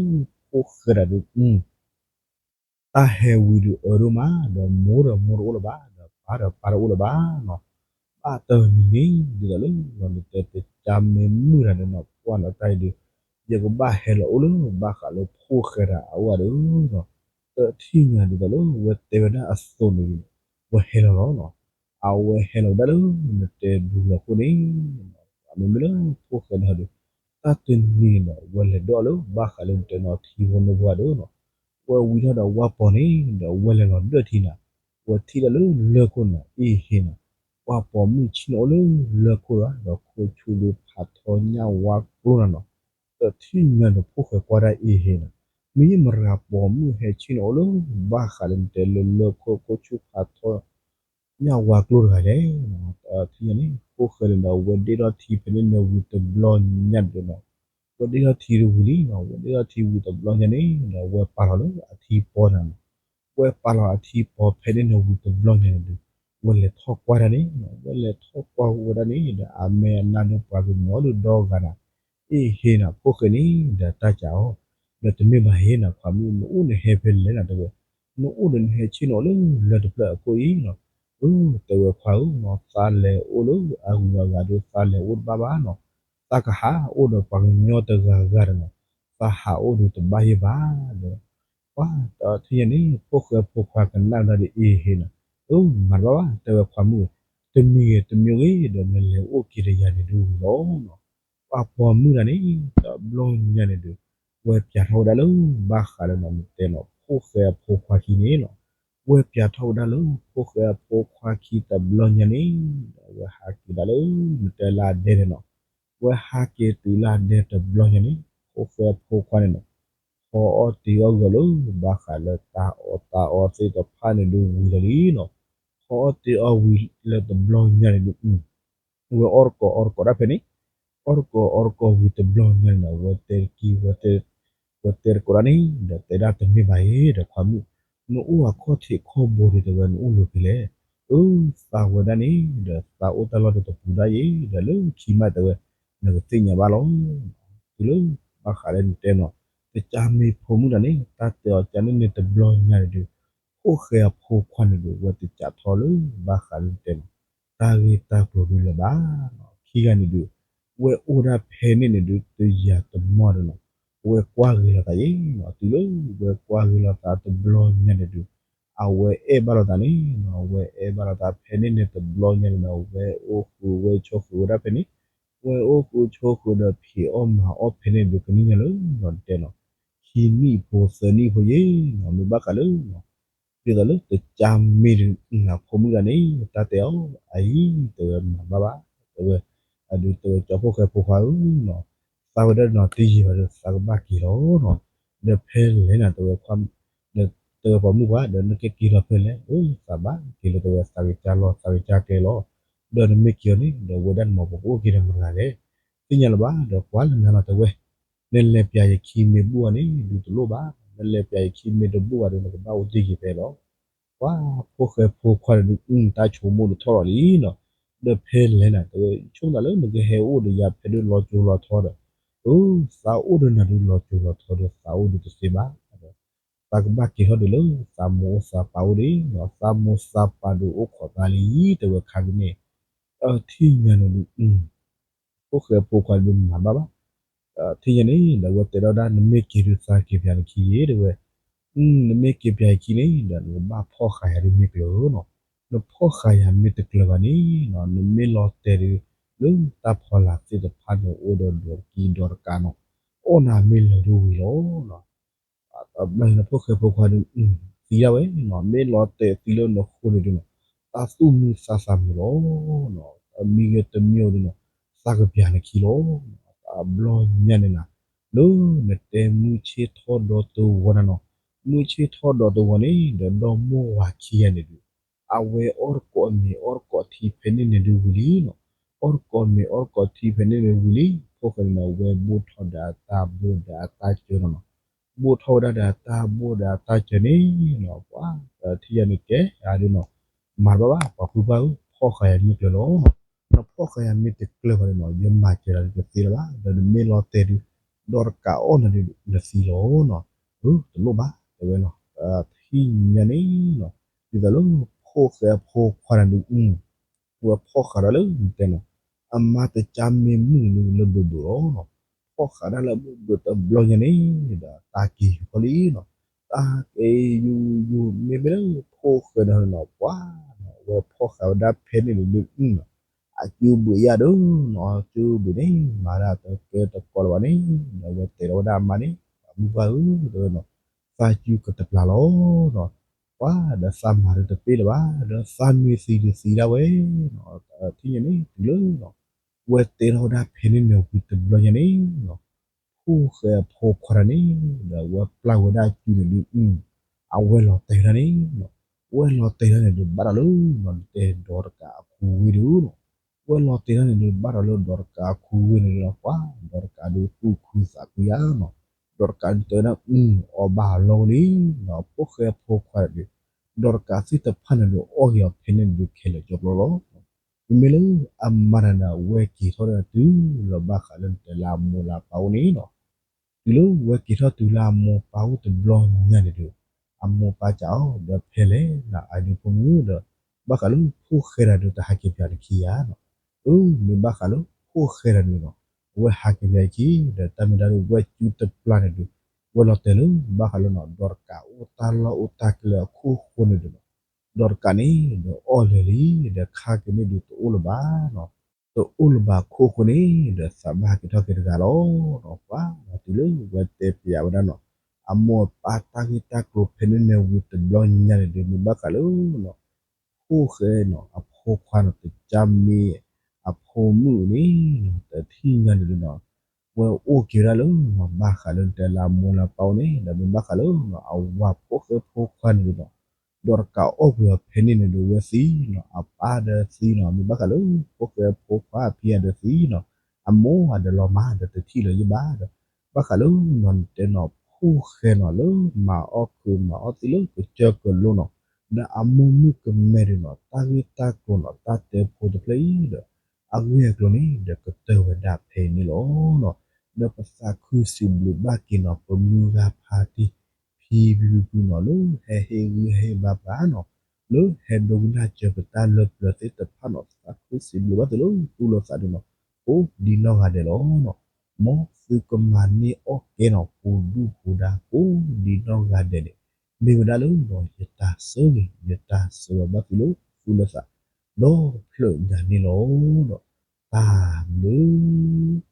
ဖိၣ်ဃဲတၢ်ဒုး တၢ်ဟဲဝံၤဒုးအၢဒိၣ်မး ဒီးမိၢ်ဒီးမိၢ်တအိၣ်လၢၤဘၣ် ဒီးပၢ်ဒီးပၢ်တအိၣ်လၢၤဘၣ်နီၤ ဘၣ်တနံၤန့ၣ် ဒ်သိးလၢနီၤ နတဲတကးမ့ၢ်မုၣ်တၢ်ဒီးနီၤ ကွၢ်လီၤတၢ်အံၤဒုး ယကဘၣ်ဟဲလီၤအိၣ်လၢဘၣ်ဃးလၢဖိၣ်ဃဲတၢ်အအိၣ်ဒီးနီၤ တထံၣ်ညါဒ်သိးလၢဝဲတဲဝဲဒၣ်အသိးန့ၣ် ဝဲဟဲလီၤလီၤနီၤ အဝဲဟဲလီၤဝဲဒၣ်လၢနတဲဒူလၢာ်ခိၣ်န့ၣ် မ့မ့ၢ်လၢဖိၣ်ဃဲတၢ်ဒီး တၢ်တနံၤန့ၣ်ဒီး ဝဲလဲၤဒၢၣ်အီၤလၢဘၣ်ဃးလၢနတဲနီၤထံဖိနီဖိဂၤဒီးနီၤ, ဝဲဝံၤထီၣ်ဒီးဝၣ်ပီၤန့ၣ်ဒီး ဝဲလဲၤလီၤဒၢၣ်ထံနၤ, ဝဲထံၣ်ဒၣ်လၢလၢၢ်ခိၣ်နၤ အ့ဟ့နၤ, ပှၤပိာ်မုၣ်ဆ့ၣ်နီၤအိၣ်လၢလၢၢ်ခိၣ်ဒီး ဒီးခိၣ်ဆူၣ်ဒုးဖးထီညၣ်ဝါကျိနၤနီၤ, ဒီးထံၣ်ညါဒီးဖိၣ်ဃဲကွၢ်ဒၣ်အ့ဟ့နၤ, မ့ၢ်မတၤဂၤပိာ်မုၣ်ဟဲဆ့ၣ်နီၤအိၣ်လၢဘၣ်ဃးလၢနတဲလၢလၢၢ်ခိၣ် ခိၣ်ဆူၣ်ဖးထီ ညၣ်ဝါကျိတဂၤလဲၣ်. ထံၣ်ညါန့ၣ် ဖိၣ်ဃဲန့ၣ်ဒီး ဝဲဒ့ၣ်ထီၣ်ထံဖဲန့ၣ်န့ၣ်ဝံၤတဘျီညါန့ၣ်ဒီးနီၤ, ဝဲဒ့ၣ်ထီၣ်ထံတဝံၤလံနီၤ, ဝဲဒ့ၣ်ထီၣ်ထံဝံၤတဘျီညါန့ၣ်ဒီး ဝဲပာ်လီၤလၢအထံပီနၤနီၤ, ဝဲပာ်လီၤအထံပီဖဲန့ၣ်န့ၣ်ဝံၤတဘျီညါန့ၣ်ဒီး ဝဲလဲၤထီၣ်ကွၢ်ဒၣ်န့ၣ်နီၤ, ဝဲလဲၤထီၣ်ကွၢ်ဝဲဒၣ်န့ၣ်ဒီး အမဲာ်အနါဒီးပှၤကညီဒီးဒီဂၤနၤ အ့ဟ့နၤ ဖိၣ်ဃဲန့ၣ်ဒီးတၢ်စံးအီၤ, ဒီးတမ့ၢ်ဘၣ်ဟ့နၤ ခွါမုၣ် နအိၣ်နဟဲဖဲလဲၣ်နၤတဲဝဲ, နအိၣ်ဒီးနဟဲဆ့ၣ်နီၤအိၣ်လၢလၢၢ်တဖျၢၣ်အခိၣ်အံၤနီၤ, အၢ တဲဝဲခွါဧၢနီၤ, သးလဲၤအိၣ်လၢအဂုၤအဂၤဒီးသးလဲၤအိၣ်တဘၣ်ဘၣ်နီၤ, သးကဟးအိၣ်ဒီးပှၤကညီတဂၤဂၤဒီးနီၤ, သးဟးအိၣ်ဒီးတဘၣ်ယဲၢ်ဘၣ်ဒီး ပှၤတထံၣ်ညါန့ၣ် ဖိၣ်ဃဲဖိခွါကနၣ်ဝဲဒၣ်ဒီးအ့ဟ့နၤ, အၢ မၤတဘၣ်ဘၣ် တဲဝဲခွါမုၣ်, တမံၤဂ့ၤတမံၤဂ့ၤဒီး နလဲၤအိၣ်က့ၤဒီးယၤန့ၣ်ဒုးဝံၤလီၤနီၤ, ပှၤပိာ်မုၣ်တဂၤန့ၣ် တဘျီညါန့ၣ်ဒုး ဝဲပၠးထီၣ်ဝဲဒၣ်လၢ ဘၣ်ဃးလၢနီၤ နတဲနီၤ ဖိၣ်ဃဲအဖိခွါခံန့ၣ်နီၤ, ဝဲပၠးထီၣ်ဝဲဒၣ်လၢ ဖိၣ်ဃဲအဖိခွါခံတဘျီညါန့ၣ်ဒီး ဝဲဟးက့ၤဒၣ်လၢ နတဲလၢအဒဲန့ၣ်နီၤ, ဝဲဟးက့ၤတုၤလၢအဒဲတဘျီညါန့ၣ် ဖိၣ်ဃဲအဖိခွါန့ၣ်နီၤ, ဖီအီၣ်တ့ၤအီၣ်ဂီၤလၢ ဘၣ်ဃးလၢတၢ်အီၣ်တၢ်အီသ့ၣ်တဖၣ်န့ၣ်ဒုးဝံၤလီၤလံနီၤ, ဖီအီၣ်တ့ၤအီၣ်ဝံၤလၢတဘျီညါန့ၣ်ဒုး ဝဲအီၣ်တကိးအီတကိးဒၣ်ဖဲန့ၣ်, အီၣ်တကိးအီတကိးဝံၤတဘျီညါန့ၣ်ဒီး ဝဲတဲတကံ ဝဲတဲတကိးဒၣ်န့ၣ်ဒီး တဲဒၣ်တမ့ၢ်ဘၣ်အံၤဒီးခွါမုၣ်, နအိၣ်အခီၣ်ထံးခီၣ်ဘိဒီးတဲဝဲ နအိၣ်လၢၤဖဲလဲၣ်, အၢ သးဝဲဒၣ်န့ၣ်ဒီး သးအိၣ်တၢ်လီၢ်ဒီးတပူၤဒၣ်အံၤဒီး လၢခံမးတဲဝဲ နကသ့ၣ်ညါဘၣ်လီၤ. တုၤလၢ ဘၣ်ဃးလၢနတဲနီၤ တကးမ့ၢ်ဖိမုၣ်တဂၤန့ၣ် တၢ်တဲအီၤကန့ၣ်န့ၣ်တဘျီညါန့ၣ်ဒီး ဖိၣ်ဃဲအဖိခွါန့ၣ်ဒီး ဝဲတကးထီၣ်လၢ ဘၣ်ဃးလၢနတဲနီၤ တၢ်ဂ့ၢ်တၢ်ကျိၤဒုးလၢၤဘၣ်နီၤ, ခံဂၤန့ၣ်ဒုး ဝဲအိၣ်ဒၣ်ဖဲန့ၣ်န့ၣ်ဒုး တယၤတမီၢ်ဒီးနီၤ, ဝဲကွၢ်ဂ့ၤလီၤသးယဲနီၤ, တုၤလၢဝဲကွၢ်ဂ့ၤလီၤသးတဘျီညါန့ၣ်ဒုး အဝဲအဲၣ်ဘၣ်လိာ်သးန့ၣ်နီၤ, ဝဲအဲၣ်ဘၣ်လိာ်သးဖဲန့ၣ်န့ၣ်တဘျီညါန့ၣ်နီၤ, ဝဲအိၣ်ဃုာ်ဝဲဆိးဃုာ်ဝဲဒၣ်ဖဲန့ၣ်, ဝဲအိၣ်ဃုာ်ဆိးဃုာ်ဒီးဖံးအီၣ်မၤအီၣ်ဖဲန့ၣ်ဒုး ကနံၣ်ညါလၢနီၤ တဲနီၤ, ခံနံၣ်ဖိသၢနံၣ်ဖိယဲနီၤ, မ့ၢ်ဘၣ်ဃးလၢနီၤ ဒ်သိးလၢတကးမ့ၢ်ဒုး ဖိမုၣ်တဂၤန့ၣ် တၢ်တဲအီၤ အအံၤ တဲဝဲမၤဘၣ်ဘၣ် တဲဝဲ, အဒုးတဲဝဲ ကၠီဖိၣ်ဃဲဖိခွါဧၢနီၤ, သးဝဲဒၣ်နီၤ တယံာ်ဘၣ်ဒီး သးကဘၣ်က့ၤလီၤနီၤ, ဒီးဖဲလဲၣ်နၤ တဲဝဲခွါ, ဒီးတဲဝဲပိာ်မုၣ်ခွါ ဒီးနကက့ၤလီၤဖဲလဲၣ်, အၢ သးဘၣ်က့ၤလီၤ တဲဝဲ သးကစၢ်လီၤ သးကစၢ်ကျဲလီၤ, ဒီးနမ့ၢ်က့ၤအီၤန့ၣ် ဒီးဝဲဒၣ်နမၤပကအိၣ်က့ၤဒီးမတၤတဂၤလဲၣ်, သ့ၣ်ညါလၢၤဘၣ် ဒီးကွၢ်လၢနၤလီၤ တဲဝဲ နလဲၤပၠးယခံမ့ၢ်ဘူၣ်ဘၣ်န့ၣ် ဒုးတလိၣ်ဘၣ်, နလဲၤပၠးယခံမ့ၢ်တဘူၣ်ဘၣ်ဒီး နကဘၣ်အိၣ်တ့ၢ်က့ၤဖဲလီၤ. ပှၤဖိၣ်ဃဲဖိခွါန့ၣ်ဒုး တၢ်ဆိကမိၣ်ဒုးထီၣ်လီၤလံနီၤ, ဒီးဖဲလဲၣ်နၤ တဲဝဲ ဆိကမိၣ်သးလၢနကဟဲအိၣ်ဒီးယၤဖဲဒုးလီၤစိၤလီၤထီဒီး, အၢ သးအိၣ်ဒီးနၤဒုးလီၤစိၤလီၤထီဒီး သးအိၣ်ဒုးတသ့ဘၣ်ဒီး သးကဘၣ်က့ၤထီၣ်ဒံးလၢ သးမိၢ်အိၣ်သးပၢ်အိၣ်ဒံးနီၤ, သးမိၢ်သးပၢ်ဒုးအိၣ်ခိးသးလံ တဲဝဲခါကန့ၣ်, ထံၣ်ညါန့ၣ်ဒုး ဖိၣ်ဃဲဖိခွါဒုးမၤဘၣ်ဘၣ်, ထံၣ်ညါန့ၣ် ဒီးဝဲတဲထီၣ်ဒၣ် နမ့ၢ်က့ၤဒုးသးက့ၤပၠးနခံယဲ တဲဝဲ, နမ့ၢ်က့ၤပၠးယခံန့ၣ် ဒီးနကဘၣ်ဖီၣ်ဃာ်ယၤဒုးမ့ၢ်ကျၢၤနီၤ, နဖီၣ်ဃာ်ယၤမ့ၢ်တကျၢၤဘၣ်န့ၣ်နီၤ, နမ့ၢ်လီၤတဲာ်ဒုး လၢတၢ်ဖီလာ်သ့ၣ်တဖၣ်န့ၣ် အိၣ်ဒီးဒီးကံဒီးတကးနီၤ, အီၣ်နၤမ့ၢ်လၢာ်ဒုးဝံၤလီၤနီၤ တဘျီန့ၣ်ဖိၣ်ဃဲဖိခွါဒုး သံဒၣ်ဝဲနီၤ, မ့ၢ်လီၤတဲာ်သံလၢနဃိန့ၣ်ဒုးနီၤ, တၢ်သူၣ်မုာ်သးသးမုာ်လီၤနီၤ, တမံၤဂ့ၤတမံၤဒုးနီၤ, သးကပၠးနခံလီၤ, တဘျီညါန့ၣ်နၤ, လၢနတဲမုၢ်ဆ့ၣ်ထီၣ်ဒီတဝီနၤနီၤ, မုၢ်ဆ့ၣ်ထီၣ်ဒီတဝီန့ၣ် ဒီးဒီမိၢ်ဝၤခံဂၤန့ၣ်ဒုး အဝဲအီၣ်တကိးမ့ၤအီၣ်တကိးထံဖဲန့ၣ်န့ၣ်ဒုးဝံၤလံနီၤ, အီၣ်တကိးမ့ၤအီၣ်တကိးထံဖဲန့ၣ်န့ၣ်ဝံၤလံ, ဖိၣ်ဃဲန့ၣ် အဝဲဘိၣ်ထီၣ်ဒီးအတၢ်ဘိၣ်ဒီးအတၢ်စၢၤနီၤနီၤ, ဘိၣ်ထီၣ်ဝဲဒၣ်ဒီးအတၢ်ဘိၣ်ဒီးအတၢ်စၢၤန့ၣ်နီၤ, ပှၤထံၣ်ယၤန့ၣ်ကဲ အဒုးနီၤ, မၤတဘၣ်ဘၣ် ပှၤဖုပှၢ်ဧၢ, ဖီၣ်ဃာ်ယၤမ့ၢ်ကျၢၤလီၤနီၤ, နဖီၣ်ဃာ်ယၤမ့ၢ်တကျၢၤဘၣ်ဒီးနီၤ ယမၤစၢၤတၢ်ဒုးတသ့လၢၤဘၣ်, ဒီးနမ့ၢ်လီၤတဲာ်ဒုး ဒီးတကးအီၣ်နၤဒုးနသံလီၤနီၤ, အၢ တလိၣ်ဘၣ် တဲဝဲနီၤ, ထံၣ်ညါန့ၣ်နီၤ, ဒ်သိးလၢဖိၣ်ဃဲအဖိခွါန့ၣ်ဒုး ဝဲဖီၣ်ဃာ်ဒၣ်လၢနတဲနီၤ, အမါတကးမ့ၢ်မုၣ်န့ၣ်လၢဘၢၣ်ဘၢၣ်လီၤနီၤ, ဖီၣ်ဃာ်ဒၣ်လၢဘၢၣ်ဘၢၣ်တဘျီညါန့ၣ်ဒီး တၢ်က့ၤယူၤထီၣ်လံနီၤ, တၢ်က့ၤယူၤယူၤ မ့မ့ၢ်လၢဖိၣ်ဃဲန့ၣ်နီၤ ပှၤနီၤ ဝဲဖီၣ်ဃာ်ဝဲဒၣ်ဖဲန့ၣ်န့ၣ်ဒုးနီၤ, အကၠူဘှံးယၤဒုးနီၤ ကၠူဘှံးန့ၣ် မၤဒၣ်တကဲတကီလၢၤဘၣ်န့ၣ် ဒီးအဝဲတဲထီၣ်ဝဲဒၣ်အမါန့ၣ် ပှၤမုၢ်ပှၢ်ဧၢ တဲဝဲနီၤ သးကၠူကတပျၢ်လီၤနီၤ ပှၤဒီးသးမၤဒုးတသ့လၢၤဘၣ် ဒီးသးမ့ၢ်သံဒုးသံဒၣ်ဝဲနီၤ ထံၣ်ညါန့ၣ်တုၤလၢနီၤ ဝဲတဲထီၣ်ဝဲဒၣ်ဖဲန့ၣ်န့ၣ်ဝံၤတဘျီညါန့ၣ်နီၤ ဖိၣ်ဃဲအဖိခွါတဂၤန့ၣ် ဒီးအဝဲပျၢ်ဝဲဒၣ်အကၠူန့ၣ်ဒုး အဝဲလီၤတဲာ်ဒၣ်န့ၣ်နီၤ ဝဲလီၤတဲာ်ဒၣ်န့ၣ်ဒုး ဘၣ်ဒီးလၢနီၤ တဲဒီးတကးအခိၣ်ဂ့ၤဒုးနီၤ ဝဲလီၤတဲာ်ဒၣ်န့ၣ်ဒုး ဘၣ်ဒီးလၢဒီးတကးအခိၣ်ဂ့ၤန့ၣ်ဒုးနီၤ ပှၤဒီးတကးဒုးသူၣ်ခုသးခုယၤနီၤ ဒီးတကးဒုးတဲဝဲဒၣ် အီၣ်ဘၣ်အလီၢ်ဝဲလံနီၤ ဖိၣ်ဃဲအဖိခွါတဂၤဒုး ဒီးတကးသ့ၣ်တဖၣ်န့ၣ်ဒုး အီၣ်က့ၤအီၤဖဲန့ၣ်န့ၣ်ဒုးခဲလၢာ်ကၠီပျီလီၤ မ့မ့ၢ်လၢအမါတဂၤန့ၣ် အဝဲက့ၤထီၣ်ဒၣ်တုၤလၢဘၣ်ဃးလၢနတဲလၢအမိၢ်လၢအပၢ်အိၣ်န့ၣ်နီၤ တုၤလၢဝဲက့ၤထီၣ်တုၤလၢအမိၢ်ပၢ်အိၣ်တဘျီညါန့ၣ်ဒုး အမိၢ်ပၢ်စံးအီၤ ဒီးဖဲလဲၣ်နအဒုးဖိမုၣ်ဒီး ဘၣ်ဃးလၢဖိၣ်ဃဲတဂၤဒုးတဟးက့ၤပၠးနခံဧါနီၤ အၢ မ့ၢ်ဘၣ်ဃးလၢဖိၣ်ဃဲတဂၤန့ၣ်နီၤ အဝဲဟးက့ၤပၠးအခံ ဒီးတၢ်မ့ၢ်တၢ်တီဝဲကၠူတပျၢ်န့ၣ်ဒုး ဝဲလီၤတဲာ်လၢ ဘၣ်ဃးလၢနီၤ ဒီးတကးအိၣ်တၢ်လီၢ်အိၣ်တၢ်ကျဲအခိၣ်ဃိန့ၣ်ဒုးနီၤ ဒီးတကးန့ၣ်ဒီးအီၣ်လဲၤလံ ဒီးခါက့ၤန့ၣ်ဒုးတအိၣ်လၢၤဘၣ်နီၤ တအိၣ်လၢၤဘၣ်ခိၣ်ဃိန့ၣ် ဒီးသးဘၣ်ဟးက့ၤထီၣ်က့ၤတဂၤလီၤနီၤ ပှၤဒီးတုၤလၢဝဲတဲပၠးဝဲဒၣ်နီၤ အမိၢ်အပၢ်တၢ်ဂ့ၢ်တၢ်ကျိၤဖဲန့ၣ်န့ၣ်ဝံၤတဘျီညါန့ၣ်ဒုး မ့ၢ်ဘၣ်ဃးလၢနီၤ ဖိၣ်ဃဲနီၤ အဖိခွါနီၤ တကးမ့ၢ်အဖိမုၣ်န့ၣ်နီၤ တထံၣ်ညါန့ၣ်ဒုးနီၤ ဝဲအိၣ်က့ၤဝဲဒၣ်လၢနီၤ ဘၣ်ဃးလၢနတဲလၢအမိၢ်လၢအပၢ်အိၣ်န့ၣ် ဒီးမ့ၢ်ဘၣ်ဃးလၢနီၤ အဝၤဖိၣ်ဃဲဖိခွါန့ၣ်ဒုးနီၤ ဒီးတကးအီၣ်ကွံာ်အီၤဖဲန့ၣ်န့ၣ်ဒုး ဝဲသံနီၤ အပၢ်ဒီးသံနီၤ မ့ၢ်ဘၣ်ဃးလၢ ဖိၣ်ဃဲဖိခွါအဖံအဒုးသံနီၤ အမိၢ်အဒုးလီၤမၢ်ဒီးတထံၣ်လၢၤယဘၣ်ဒီး ဘၣ်ဃးလၢနီၤ နတဲနီၤ ဖိၣ်ဃဲနီၤ လၢမၤအီၣ်ခုးမၤအီၣ်သံလၢကစၢၢ်ကလိနီၤ ဒီးအမိၢ်မုၣ်ကမဲဒုးနီၤ တၢ်ဂ့ၢ်တၢ်ကျိၤနီၤ တၢ်တဲဖိတဖျၢၣ်အံၤဒီး အဂ့ၢ်အကျိၤန့ၣ်ဒီးကတၢၢ်ဝဲဒၣ်ဖဲအံၤန့ၣ်လီၤနီၤ ဒီးပသးခုစံးဘျုးဘၣ်က့ၤနီၤ ပမုၢ်ဂၤဖါတံၢ် ဖံဖုဖုနီၤ လၢဟဲဟ့ၣ်ဂံၢ်ဟ့ၣ်ဘါပှၤနီၤ လၢဟဲဒိကနၣ်စၢၤပတၢ်လၢပျၢၤသ့ၣ်တဖၣ်နီၤ သးခုစံးဘျုးဘၣ်သုလၢသူၣ်လၢသးဒုးနီၤ ကိးဒံနီၢ်ဂၤဒဲးလီၤနီၤ မ်သုကမၤန့ၢ်အီၣ်ကဲနီၤ ပူၤဒူၣ်ပူၤဒါကိးဒံနီၢ်ဂၤဒဲးန့ၣ် မ့ၢ်ဝဲဒၣ်လၢနီၤ ယတၢ်ဆၢဂ့ၤ ယတၢ်ဆၢဂ့ၤဘၣ်သုလၢသူၣ်လၢသး ဒီဖျၢၣ်ညါန့ၣ်လီၤနီၤ တၢ်ဘျုး